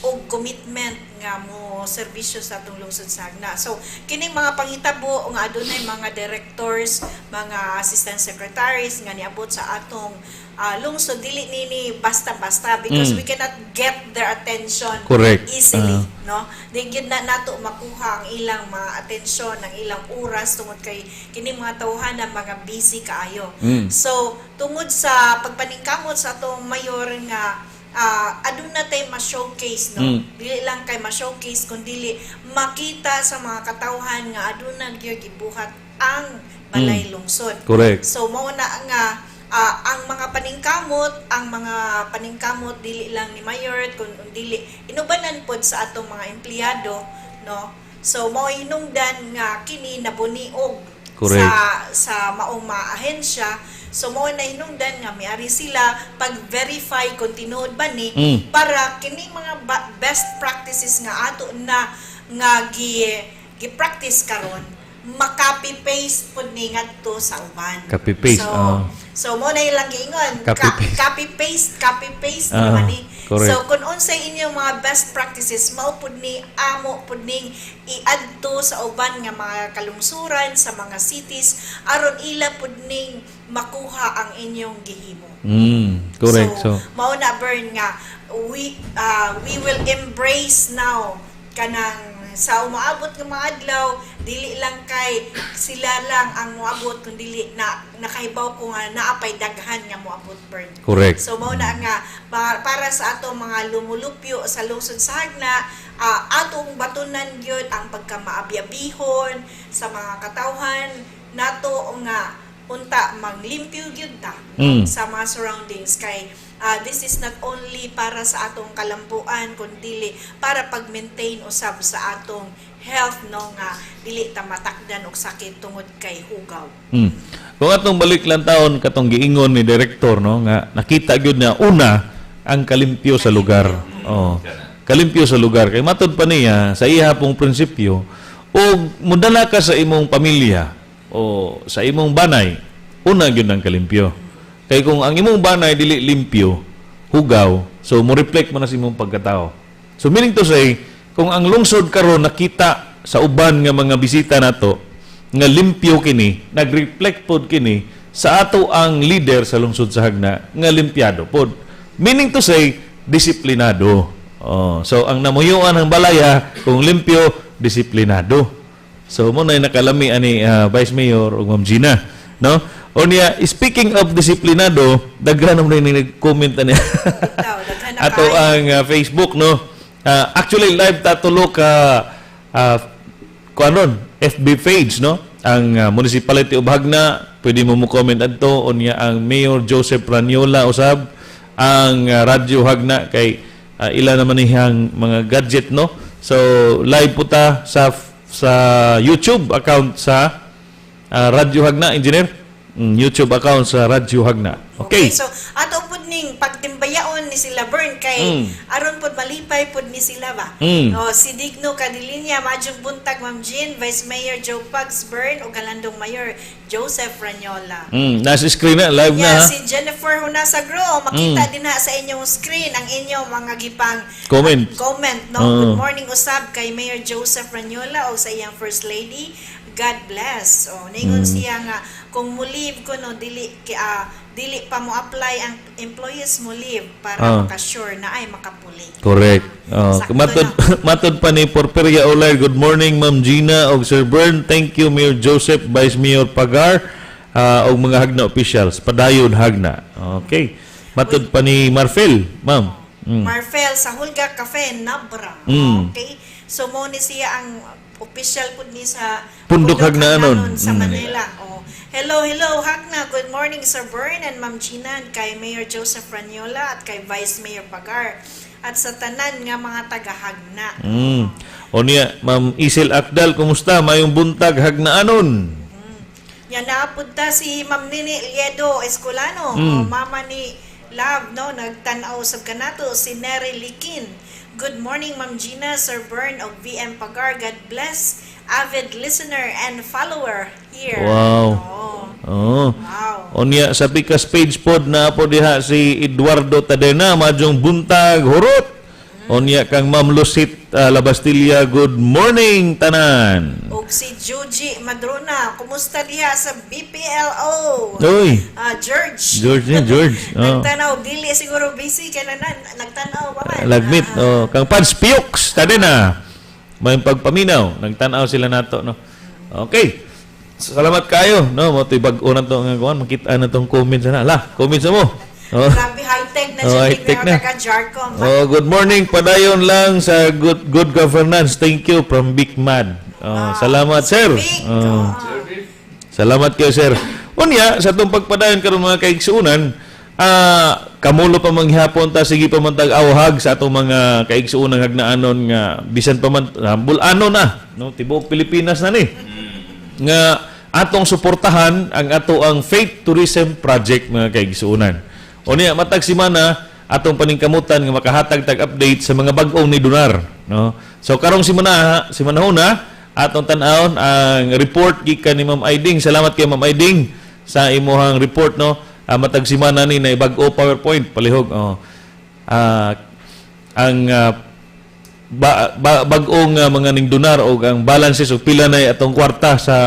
H: og commitment nga mo serbisyo sa atong lungsod sa Hagna. So kining mga pangitabo nga adunay mga directors, mga assistant secretaries nga niabot sa atong lungsod dili nini basta-basta because we cannot get their attention.
G: Correct.
H: Easily, no? Di gyud na nato makuha ang ilang mga atensyon, ang ilang oras tungod kay kining mga tawhan na mga busy kaayo. So tungod sa pagpaningkamot sa atong mayor nga aduna tay ma-showcase no. Dili lang kay ma-showcase kundi makita sa mga katawhan nga aduna gyud gibuhat ang balay lungsod.
G: Correct.
H: So mao na nga ang mga paningkamot dili lang ni Mayor kun dili inubanan pod sa atong mga empleyado no. So mao hinungdan nga kini nabuniog sa maong mga ahensya. So mao na hinungdan nga miari sila pag-verify kung tinuod ba ni para kini mga best practices nga ato na nga gi-practice karon ma-copy paste pud ni ngadto sa uban.
G: Copy paste,
H: So,
G: ah.
H: so mo na ilang giingon,
G: Copy paste.
H: Copy paste, copy paste naman ni.
G: Correct.
H: So kung unsay inyong mga best practices, mao pud ni amo pud ning iadto sa uban nga mga kalungsuran sa mga cities aron ila pud ning makuha ang inyong gihimo.
G: Correct.
H: So, mao na, Bern, nga we will embrace now kanang sa umaabot nga mga adlaw, dili lang kay sila lang ang moabot, kun dili na nakahibaw ko nga naapay daghan nga moabot, Bern.
G: Correct.
H: So mao na nga para sa ato mga lumulupyo sa lungsod sa Jagna, atong batunan gyud ang pagkamaabyabihon sa mga katawhan nato nga unta maglimpyo gyud ta sa mga surroundings kay this is not only para sa atong kalambuan kundi para pag-maintain usab sa atong health, no, nga dili ta matakdan og sakit tungod kay hugaw.
G: Kung atong balik lang taon katong giingon ni director, no, nga nakita gyud na una ang kalimpyo sa lugar. Oh. Kalimpyo sa lugar kay matod pa niya sa iya pong prinsipyo, og mudala ka sa imong pamilya o sa imong banay, una gyud ang kalimpyo. Kay kung ang imong banay dili limpyo, hugaw, so mo reflect man na sa imong pagkatao. So meaning to say, kung ang lungsod karon nakita sa uban nga mga bisita nato nga limpyo kini, nag-reflect pod kini sa ato ang leader sa lungsod sa Jagna nga limpyado pod. Meaning to say, disiplinado. Oh, so ang namuyuan ng balaya, kung limpyo, disiplinado. So mo na nakalami ani Vice Mayor ug Ma'am Gina, no? O niya, speaking of disiplinado, daghan naman ni nag-comment ani.
H: Bitaw, daghan na
G: Ato
H: kaayo.
G: ang Facebook, no. Actually live ta tulo ka kuanon FB page, no. Ang Municipality of Jagna, pwede mo mo comment adto, unya ang Mayor Joseph Raniola usab, ang Radyo Jagna kay ila naman niyang mga gadget, no. So live po ta sa YouTube account sa Radyo Jagna, engineer. YouTube account sa Radyo Jagna. Okay.
H: So ato pud ning pagtimbayaon ni sila, Bern, kay aron pud malipay pud ni sila ba. Oh, si Digno Cadilinya, "Maayong buntag, Ma'am Jean, Vice Mayor Joe Pags, Bern ug Galandong Mayor Joseph Raniola."
G: Nasa screen na, live na
H: Yeah,
G: ha.
H: si Jennifer Hunasagro, makita din na sa inyong screen ang inyong mga gipang
G: Comment.
H: Comment, no.
G: Oo.
H: "Good morning usab kay Mayor Joseph Raniola o sa iyang First Lady. God bless." Oh, ningon siya nga kung mo leave ko, no, dili ki dili pa mo apply ang employees mo leave para maka-sure na ay makapuli.
G: Correct. Oh,
H: Sakto
G: matod
H: na.
G: matod pa ni Porperia Olay, "Good morning, Ma'am Gina og Sir Bern. Thank you, Mayor Joseph, Vice Mayor Pagar og mga Jagna officials. Padayon, Jagna." Okay. Matod pa ni Marfel, ma'am.
H: Marfel sa Hulga Cafe, Nabra. Okay. So mo ni siya ang official pud ni sa
G: Pundok Hagnaanon.
H: sa Manila. Oh. "Hello, hello, Jagna. Good morning, Sir Bern and Ma'am Gina, and kay Mayor Joseph Raniola at kay Vice Mayor Pagar at sa tanan nga mga taga-Jagna."
G: O niya, Ma'am Isel Akdal, "Kumusta? Mayong buntag, Hagnaanon."
H: Yan napunta si Ma'am Nini Liedo Escolano, o mama ni Love, no, nagtan-aw sa kanato si Nery Likin. "Good morning, Ma'am Gina, Sir Bern og VM Pagar. God bless. Avid listener and follower here."
G: Wow.
H: Oh.
G: Oh.
H: Wow.
G: O niya, sa Pikas page pod na po diha si Eduardo Tadena, "Maayong buntag, hurot." O niya kang Ma'am Lucit Labastilla, "Good morning tanan."
H: Og si Juji Madrona, "Kumusta diha sa BPLO?"
G: Uy,
H: Ah, George.
G: George niya, George. Oh.
H: Nagtanaw, dili siguro busy kay na nagtanaw pa man.
G: Lagmit. Oh, kang Pads Piux Tadena. May pagpaminaw, nagtan-aw sila nato, no. Okay. Salamat kayo, no. Mo to'y bag-o na to nga kuan, makita na tong comment sana. La, comment sa mo. Oh.
H: Grabe, high-tech na
G: Oh,
H: siya.
G: high-tech na.
H: Taga Jarcom.
G: Oh, "Good morning. Padayon lang sa good good governance. Thank you from Big Mad." Oh, salamat, sir.
H: Big.
G: Oh. Salamat kayo, sir. Unya, sa itong pagpadayon karon, mga kaigsuunan, kamulo pa manghapon ta, sige pa man tag-awhag sa atong mga kaigsuunan hagnaanon nga bisan pa man bulano na, no, tibuok Pilipinas na ni. Nga atong suportahan ang ato ang Faith Tourism Project, mga kaigsuunan. Unya, matag semana atong paningkamutan nga makahatag tag update sa mga bag-ong ni donar, no. So karong semana, semana una, Atong tan-awon ang report gikan ni Ma'am Aiding. Salamat kay Ma'am Aiding sa imuhang report, no. Matag semana ni na bag-o PowerPoint palihog. Oh. Ang bag-ong mga ningdonar og ang balances og pila na atong kwarta sa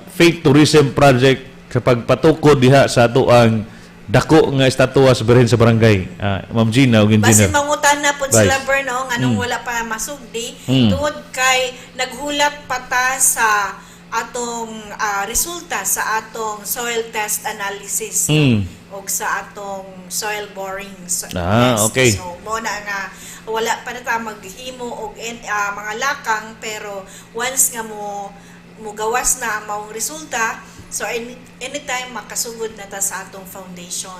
G: Faith Tourism Project sa pagpatukod diha sa ato ang dako nga estatwa sa Birhen sa Barangay. Ma'am Gina og engineer.
H: Basin mangutan na pud sila, Bern, no, nganong wala pa masugdi tungod kay naghulat pa ta sa atong resulta sa atong soil test analysis og sa atong soil boring test. So mo na nga wala pa na ta maghimo og mga lakang, pero once nga mo mugawas na ang maong resulta, so anytime makasugod na ta sa atong foundation.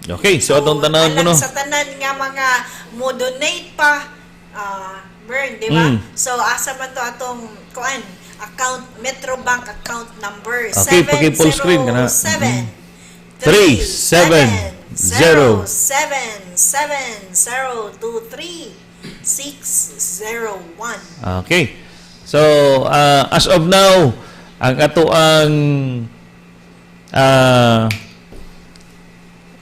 G: Okay, so atong tanawon ko, no.
H: Sa tanan nga mga mo donate pa, Bern, di ba? So asa man to atong kuan account, Metrobank account number?
G: Okay, paki-full screen ka na.
H: 7
G: 3 7 0
H: 7 7 0 2 3 6 0 1.
G: Okay. So, as of now, ang ato ang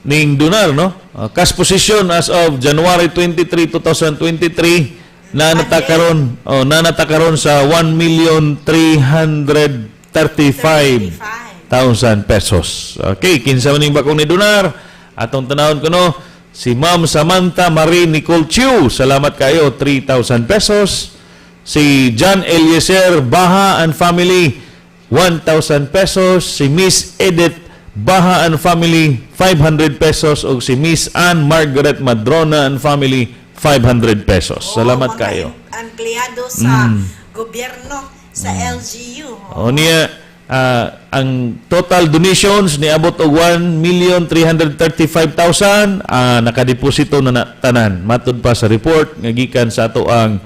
G: ning donar, no? Cash position as of January 23, 2023 na natakaron, oh, na natakaron sa 1,335,000 pesos. Okay, kinsa man ning bakong ni donar? Atong tanawon ko, no, si Ma'am Samantha Marie Nicole Chiu. Salamat kayo, 3,000 pesos. Si John Eliezer Baha and family, 1,000 pesos. Si Miss Edith Baha and family, 500 pesos. O si Miss Ann Margaret Madrona and family, 500 pesos. Salamat
H: Mga
G: kayo.
H: Empleyado sa gobyerno sa LGU.
G: O niya, ang total donations niabot og 1,335,000, nakadeposito na, na tanan matud pa sa report nga gikan sa ato ang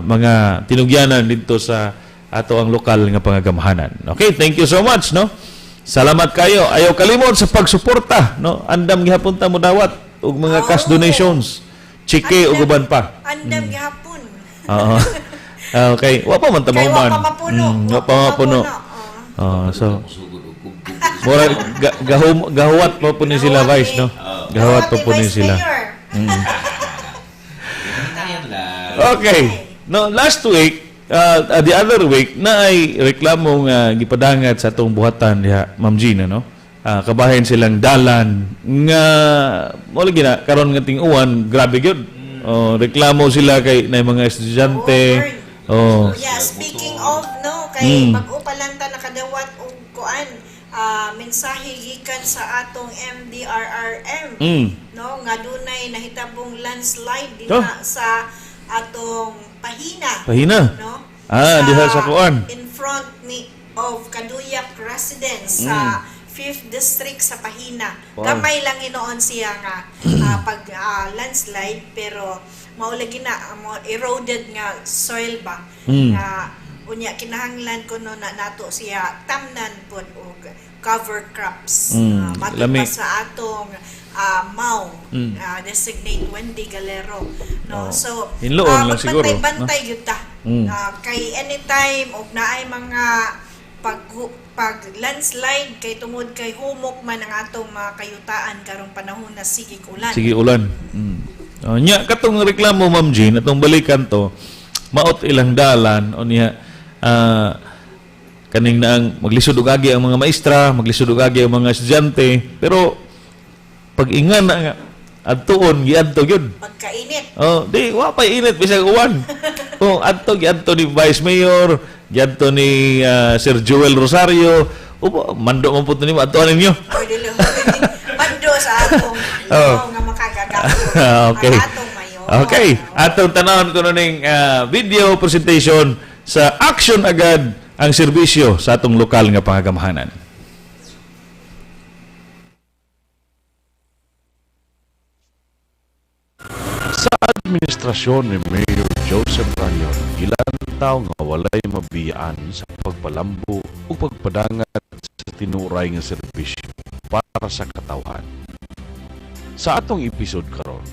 G: mga tinugyanan dito sa ato ang lokal nga pangagamhanan. Okay, thank you so much, no. Salamat kayo. Ayaw kalimot sa pagsuporta, no. Andam gihapon ta mo dawat og mga cash donations, chike ug uban pa.
H: Andam gihapon.
G: Oo. Okay, wa pa man ta
H: Kay wa
G: mahuman.
H: pa mapuno.
G: Wa pa mapuno. Oh, so mura gahuwat pa po ni sila, Vice, no? Gahuwat pa po ni
H: Vice
G: sila.
H: Mayor.
G: Okay. No, last week, the other week, na ay reklamo nga gipadangat sa atong buhatan diha, Ma'am Gina, no? Kabahin silang dalan nga mo lagi na karon nga ting-uwan, grabe gyud. Oh, reklamo sila kay na mga estudyante. Oh.
H: Yeah, speaking of, no, kay bag-o pa lang ta nakadawat og kuan, mensahe gikan sa atong MDRRM, no, nga dunay nahitabong landslide dinha sa atong Pahina.
G: Pahina?
H: No?
G: Diha sa kuan.
H: In front ni of Kaduyak Residence sa 5th District sa Pahina. Gamay lang inoon siya nga pag landslide, pero mao lagi na mo eroded nga soil ba nga unya kinahanglan kuno na nato siya tamnan pod og cover crops. Matud
G: Lami.
H: pa sa atong MAU designate Wendy Galero, no? So
G: Hinloon lang siguro,
H: magbantay-bantay gyud ta. Kay anytime og naay mga pag pag landslide kay tungod kay humok man ang atong mga kayutaan karong panahon na sige ulan.
G: Sige ulan. Oh, nya katong reklamo, Ma'am Jean, atong balikan to, maot ilang dalan o niya kaning naang maglisod og agi ang mga maestra, maglisod og agi ang mga estudyante, pero pag ingan na nga adtuon giadto gyud.
H: Pagkainit.
G: Oh, di wa pa init bisag uwan. Oh, adto giadto ni Vice Mayor, giadto ni Sir Joel Rosario. Upo, mando man pud nimo adtuan ninyo.
H: Oy, dili. Mando sa atong nga makagagapo. Ang atong mayor.
G: Okay, atong tanawon ko ning video presentation sa action agad ang serbisyo sa atong lokal nga pangagamhanan.
O: Sa administrasyon ni Mayor Joseph Ranyon, gilantaw nga walay mabiyaan sa pagpalambo o pagpadangat sa tinuray nga serbisyo para sa katawhan. Sa atong episode karon,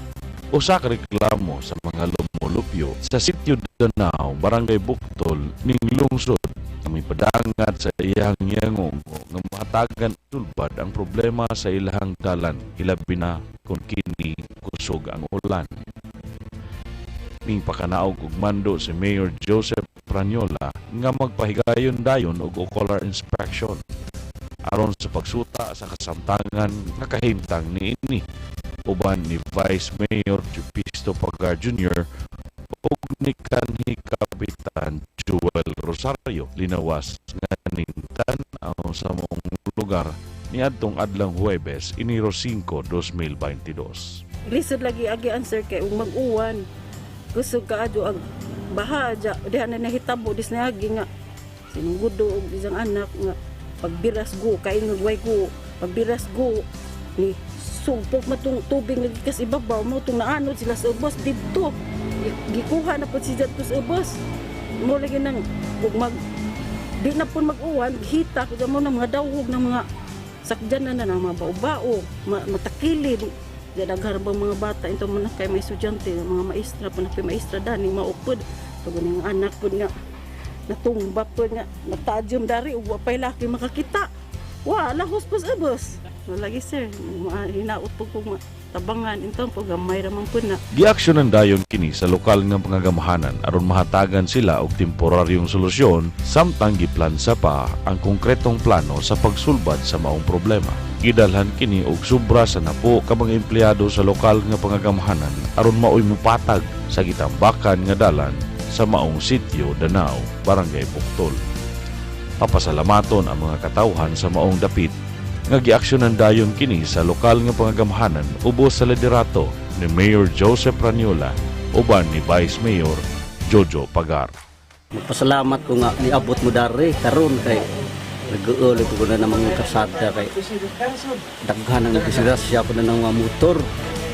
O: usa ka reklamo sa mga lumulupyo. lumulupyo sa Sitio Danao, Barangay Buktol, ning lungsod. May padangat sa iyang yango nga mahatagan sulbad ang problema sa ilahang dalan, ilabi na kung kini kusog ang ulan. Ming pakanaog og mando si Mayor Joseph Rañola nga magpahigayon dayon og ocular inspection aron sa pagsuta sa kasamtangan nga kahimtang niini uban ni Vice Mayor Jupisto Pagar Jr. ug ni kanhi Kapitan Joel Rosario linawas nga nintan-aw sa maong lugar niadtong adlang Huwebes, Enero 5, 2022.
P: Lisod lagi agi answer kay ug mag-uwan. Kusog kaadyo ang baha dya, diha na nahitabo dis naagi nga sinunggudo og isang anak nga pagbiras go kay nga way go pagbiras go ni sugpok matong tubig lagi kas ibabaw mo tong naanod sila sa ubos didto gikuha na pud si didto sa ubos mo lagi nang ug mag di na pud mag-uwan hita ko mo ng mga dawog ng mga sakdyan na na mga bao-bao matakilid. Daghan bang mga bata ito man kay may estudyante mga maestra pa na kay maestra dani maupod tugon ning anak pud nga natumba pud nga natadyom dari ug wa pay laki makakita wa lahos pud ubos lagi sir hinaut pud ko tabangan intong pud gamay ra man pud na.
O: Giaksyonan dayon kini sa lokal nga pangagamahanan aron mahatagan sila og temporaryong solusyon samtang giplansa pa ang konkretong plano sa pagsulbad sa maong problema. Gidalhan kini og sobra sa napo ka mga empleyado sa lokal nga pangagamahanan aron maoy mopatag sa gitambakan nga dalan sa maong sitio Danao, Barangay Buktol. Papasalamaton ang mga katawhan sa maong dapit nga giaksyonan dayon kini sa lokal nga pangagamahanan ubos sa liderato ni Mayor Joseph Rañola uban ni Vice Mayor Jojo Pagar.
Q: Magpasalamat ko nga niabot mo dari karon kay nag-uuli ko na ng mga kasada kay daghan ang disgrasya ko na ng mga motor.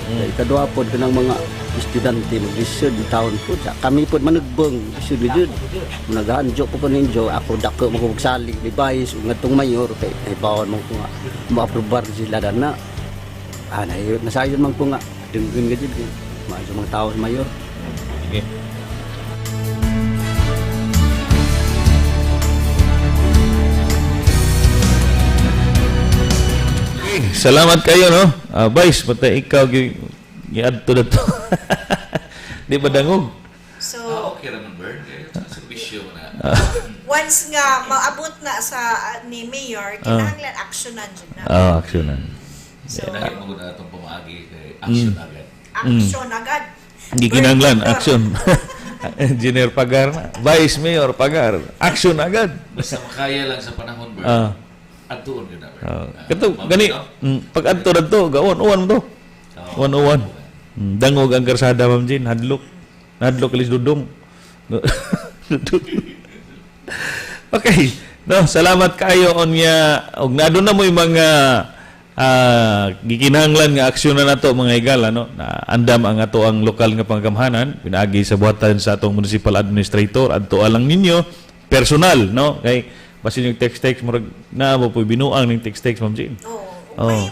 Q: Ikadua po ko ng mga estudyante maglisod taon po. Kami po manugbong lisod jud. Naghanjo ko po ninyo ako dako magsalig ni Vice ug ngadtong mayor kay nahibawan mo ko nga ma-aprobar sila dana. Ah, nasayon man ko nga dunggan gid jud maayo mga tao sa mayor.
G: Okay. Salamat kayo no. Vice, patay ikaw giadto na to. Di ba dangog?
H: So,
I: okay ra man Bern kay serbisyo na.
H: Once nga maabot na sa ni Mayor, kinahanglan aksyonan jud na.
G: Aksyonan.
I: So, dahil mo na atong pamaagi kay action agad.
H: Action agad.
G: Di kinahanglan action. Engineer Pagar na. Vice Mayor Pagar, action agad.
I: Basta makaya lang sa panahon Bern. Adtuon gyud na.
G: Kato gani pag adto adto gaon uwan mo to. Uwan-uwan. Dangog ang karsada Ma'am Jean, hadlok. Hadlok alis dudong. Okay. No, salamat kayo onya og naduna mo'y mga gikinahanglan nga aksyon na nato mga higala no. Na andam ang ato ang lokal nga panggamhanan pinaagi sa buhatan sa atong municipal administrator adto alang ninyo personal no kay basin yung text-text murag naa mo po'y binuang ning text-text Ma'am Jean.
H: Oh.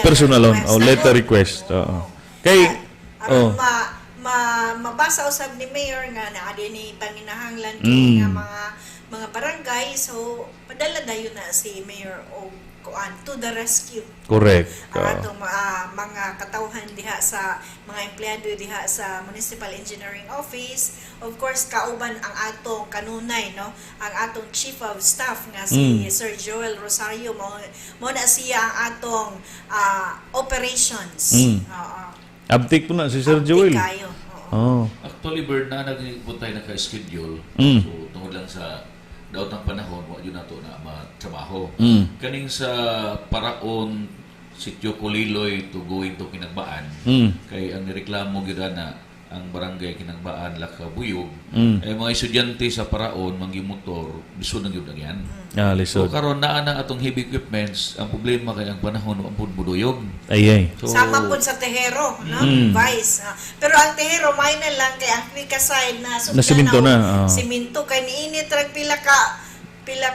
G: Personal on oh, letter request. Oo. Kay
H: oh. Mabasa usab ni Mayor nga naa din ni panginahanglan kini nga mga barangay, so padala dayon na si Mayor og kuan to the rescue.
G: Correct.
H: Ang atong mga katawhan diha sa mga empleyado diha sa Municipal Engineering Office. Of course, kauban ang atong kanunay no, ang atong Chief of Staff nga si Sir Joel Rosario mo na siya ang atong operations.
G: Abtik po na si Sir Joel.
H: Kayo.
G: Oh.
I: Actually, Bert, na nagpunta tayo naka-schedule. So, tungod lang sa daot ng panahon, wa yun nato na matrabaho. Kaning sa Paraon, Sitio Coliloy to going to Kinangbaan, kay ang nireklamo gyud na ang barangay Kinangbaan Lakabuyog, ay mga estudyante sa Paraon manggimotor, lisod na gyud na yan.
G: Lisod.
I: So karon naa na atong heavy equipments, ang problema kay ang panahon wa pud buduyog.
G: Ay.
I: So,
H: sama pud sa Tejero, no? Vice. Pero ang Tejero may na lang kay ang side na
G: na siminto na.
H: Siminto kay niinit rag pila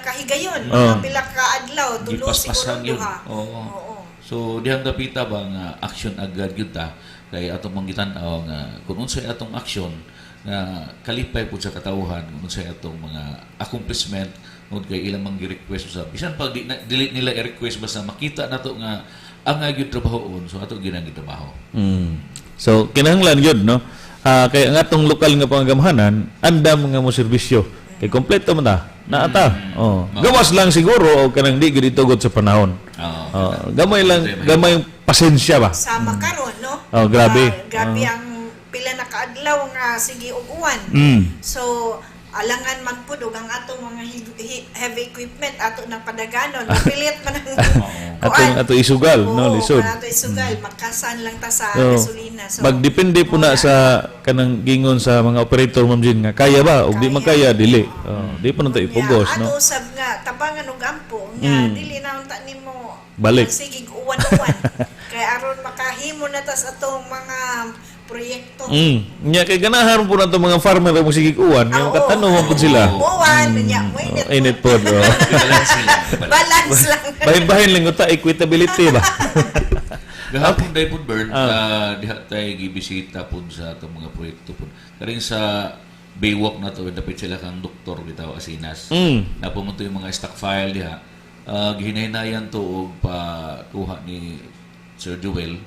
H: ka higayon, mga pila ka adlaw, tulo siguro duha.
I: Oo. So dihang dapita ba nga action agad gyud ta. Kay atong manggitan-aw nga kung unsay atong aksyon nga kalipay pud sa katawhan, kung unsay atong mga accomplishment tungod kay ilang mang gi-request sa bisan pag di, na, dili nila i-request, basta makita nato nga ang nga gyud trabahoon, so ato gyud ang gitrabaho.
G: So kinahanglan gyud, no? Ah, kay ang atong lokal nga panggamhanan andam nga mo serbisyo. Kay kompleto man ta. Naa ta. Oh. Gawas lang siguro o kanang di gyud itugot sa panahon. Oh, gamay lang, gamay yung pasensya ba.
H: Sama karon, no?
G: Oh, grabe.
H: Ah, grabe ang pila na kaadlaw nga sige og uwan. So alangan man pud og ang atong mga heavy equipment ato nang padaganon, mapilit man ang
G: Atong ato isugal, no,
H: Oo,
G: lisod.
H: ato isugal, makasan lang ta sa
G: So,
H: gasolina. So
G: magdepende po na sa kanang gingon sa mga operator, Ma'am Jean, nga kaya ba og di man kaya, dili. Oh, di pa na tayo ipugos,
H: ato
G: no.
H: usab nga tabangan og ampo nga dili na unta nimo
G: Balik.
H: sige uwan-uwan kay aron makahimo na tas atong mga proyekto.
G: Nya kay ganahan po na itong mga farmer mo sige uwan, nga makatanom man pud sila.
H: Uwan, nya mo init.
G: Oh, init pod. Oh.
I: Balance lang.
H: Balance lang.
G: Bahin-bahin lang uta equitability ba.
I: Gahapon day pud, Bern, diha tay gibisita pud sa atong mga proyekto pud. Karing sa Baywalk na to, dapit sila kang doktor bitaw Asinas. Napumunto yung mga stock file diha. Gihinahinayan to og pakuha ni Sir Joel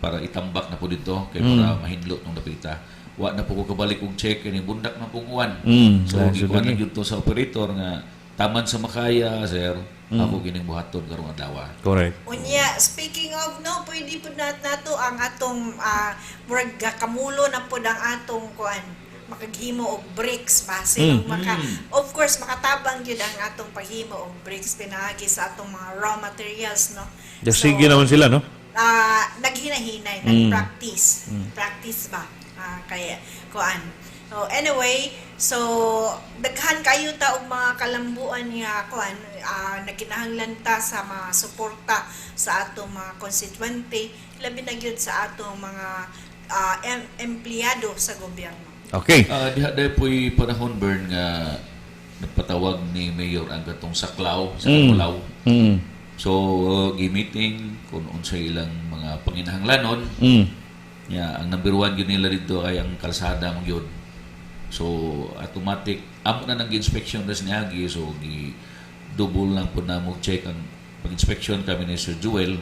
I: para itambak na po dito kay para mahinlo tong dapita. Wa na po ko kabalik og check kini bundak na pong uwan. So
G: Dahil
I: gikuha na
G: lagi.
I: gyud to sa operator nga taman sa makaya, sir. Ako gining buhaton karong adlaw.
G: Correct.
H: Unya, speaking of, no, pwede po na nato ang atong murag kamulo na pod ang atong kuan makaghimo og bricks basin maka of course makatabang gyud ang atong paghimo og bricks pinaagi sa atong mga raw materials, no?
G: So, sige naman sila, no?
H: Naghinahinay, nag-practice. Practice ba? Kaya kuan. So anyway, so daghan kayo ta og mga kalambuan nga kuan nagkinahanglan ta sa mga suporta sa atong mga konstituente, labi na gyud sa atong mga empleyado sa gobyerno.
G: Okay.
I: Diha dahil po'y panahon, Bern, nga nagpatawag ni Mayor ang katong saklaw sa Kanulaw. So, gi-meeting kung unsay ilang mga panginahanglanon. Ya, ang number one gyud nila dito ay ang kalsada mo gyud. So, automatic amo na nang inspection res niagi, so gi double lang po na mo check ang pag-inspection kami ni Sir Joel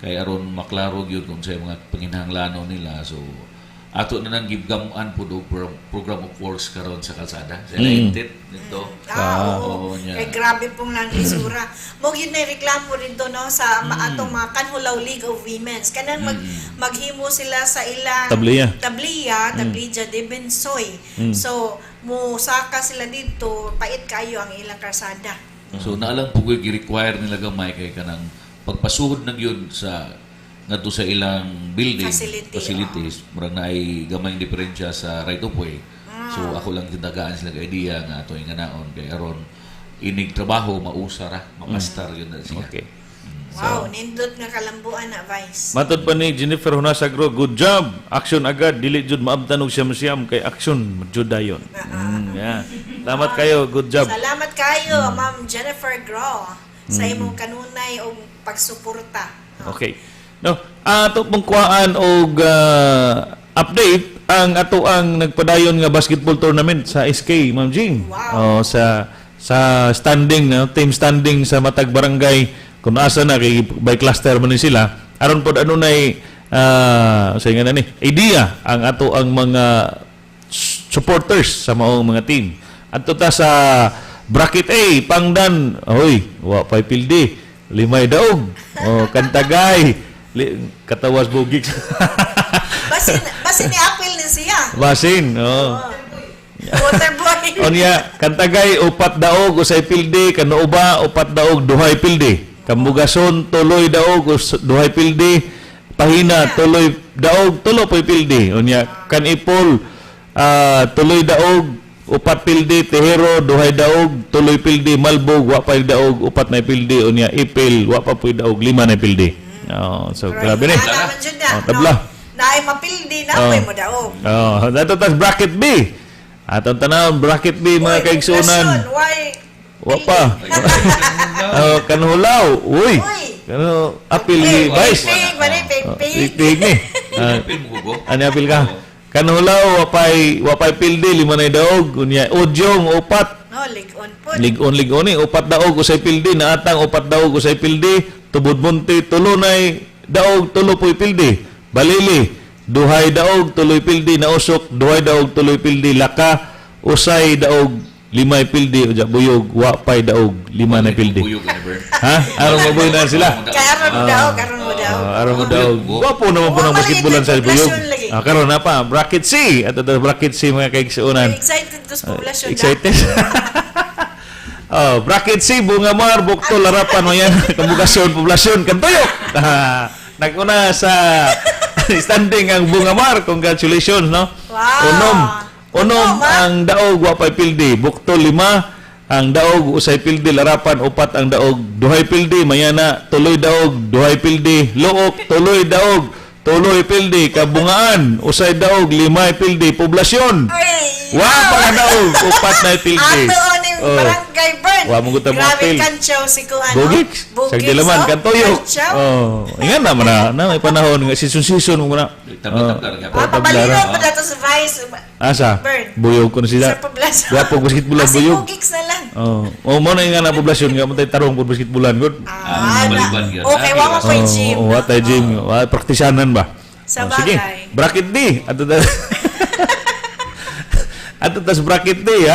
I: kay aron maklaro gyud kung sa mga panginahanglanon nila. So, ato na nang gibgamuan po do program of works karon sa kalsada. Sa mm. dito.
H: Ah, oo.
I: Oo, niya.
H: Kay grabe pong nang lisura. Mo gyud na reklamo dito, no, sa atong mga Kanhulaw League of Women's. Kanang maghimo sila sa ilang
G: Tabliya.
H: Tabliya, Tablija de Bensoy. So mo saka sila dito, pait kayo ang ilang kalsada.
I: So naalang po ko'y gi-require nila gamay kay kanang pagpasuhod na gyud sa ngadto sa ilang building
H: Facility,
I: facilities, murag naay gamay diferensya sa right of way. So ako lang tindagaan sila idea nga ato inganaon kay aron inig trabaho mausa ra, mapastar yun na siya.
G: Okay.
H: Wow, nindot nga kalambuan na, Vice.
G: Matod pa ni Jennifer Hunasagro, good job. Action agad, dili jud maabtan og siyam-siyam kay action jud dayon. Yeah. Salamat kayo, good job.
H: Salamat kayo, Ma'am Jennifer Grow, sa imong kanunay og pagsuporta.
G: Okay. No, ato pong kuhaan og update ang ato ang nagpadayon nga basketball tournament sa SK, Ma'am Jing.
H: Wow.
G: Oh, sa standing, no, team standing sa matag barangay kung asa na kay by cluster man ni sila aron pod adunay sa nga na ni idea ang ato ang mga supporters sa maong mga team. Adto ta sa bracket A, Pangdan, hoy, wa pay pildi, limay daog. Oh, Kantagay, katawas bugik.
H: Basin basin ni apil ni siya.
G: Basin, oh.
H: Water boy.
G: Onya, Kantagay upat daog usay pildi, Kanuba upat daog duhay pildi. Kambugason tuloy daog duhay pildi. Pahina tuloy daog tulo poy pildi. Unya, Kanipol tuloy daog upat pildi, Tehero duhay daog tuloy pildi, Malbog wa pay daog upat na pildi, unya Ipil wa pa poy daog lima na pildi. Oh, so grabe ni.
H: Ana man jud na,
G: Oh, tabla.
H: no? Naay mapildi na
G: Oh.
H: may mo daog.
G: Oh, dato tas bracket B. Atong tanawon bracket B, mga
H: Uy,
G: kaigsunan.
H: Poblasyon, why?
G: Wa pa. Oh, Kanhulaw. Uy.
H: Uy.
G: Ano, apil ni Vice.
H: Pig, mali, pig, pig.
G: Pig ni. Ah, ano apil ka? Kanulaw wapay pildi lima na daog unya Odyong upat.
H: No, lig-on po.
G: Lig-on lig-on ni upat daog usay pildi naatang upat daog usay pildi Tubod Munti tulo nay daog tulo poy pildi Balili duhay daog tuloy pildi Nausok duhay daog tuloy pildi Laka usay daog limay pildi uja Buyog wapay daog lima na pildi.
I: Buyog na, Bern.
G: Ha? Aron mabuhi na sila.
H: Kaya aron mo daog, aron mo daog.
G: Ah, aron mo daog. Gwapo naman po ng basketballan sa Buyog.
H: Lagi.
G: Ah, karon na pa bracket C at ito bracket C mga kaigsuonan.
H: Excited ko sa poblasyon.
G: Excited. Oh, bracket C, Bungamar, Bukto, Larapan, mayan, Kambugasyon, Poblasyon, Kantuyok. Ah, naguna sa standing ang Bungamar. Congratulations, no?
H: Wow.
G: Unom. Unom ang daog, wapay pildi. Bukto, lima. Ang daog, usay pildi. Larapan, upat ang daog. Duhay pildi, mayana, tuloy daog. Duhay pildi. Luok, tuloy daog. Tuloy pildi. Kabungaan, usay daog. Limay pildi. Poblasyon. Wa pa ka daog. Upat na pildi.
H: Ato ni
G: Oh.
H: Barangay Bern.
G: Wa mo gud ta mo
H: Grabe
G: apil.
H: kantsaw si kuan.
G: Bugix.
H: Bugix.
G: Sa Dilaman,
H: oh.
G: Kantuyok.
H: Kantsaw.
G: Oh, ingan na man na, na may panahon nga season season mo na.
I: Tabla-tabla
H: Ah, pabalino pa dato sa Vice.
G: Asa?
H: Bern.
G: Buyog ko na sila.
H: Sa poblasyon.
G: Gwapo basketballan
H: Ah, si
G: buyog.
H: Bugix na lang.
G: Oh, oh mo na nga na poblasyon nga mo tay tarong po basketballan gud.
H: Ah, na. Okay, wa mo pa
G: Oh,
H: gym.
G: Oh, wa tay gym. Wa praktisanan ba?
H: Sa
G: Oh, sige.
H: bagay.
G: Bracket D. Ato ta. Ato tas bracket D ha.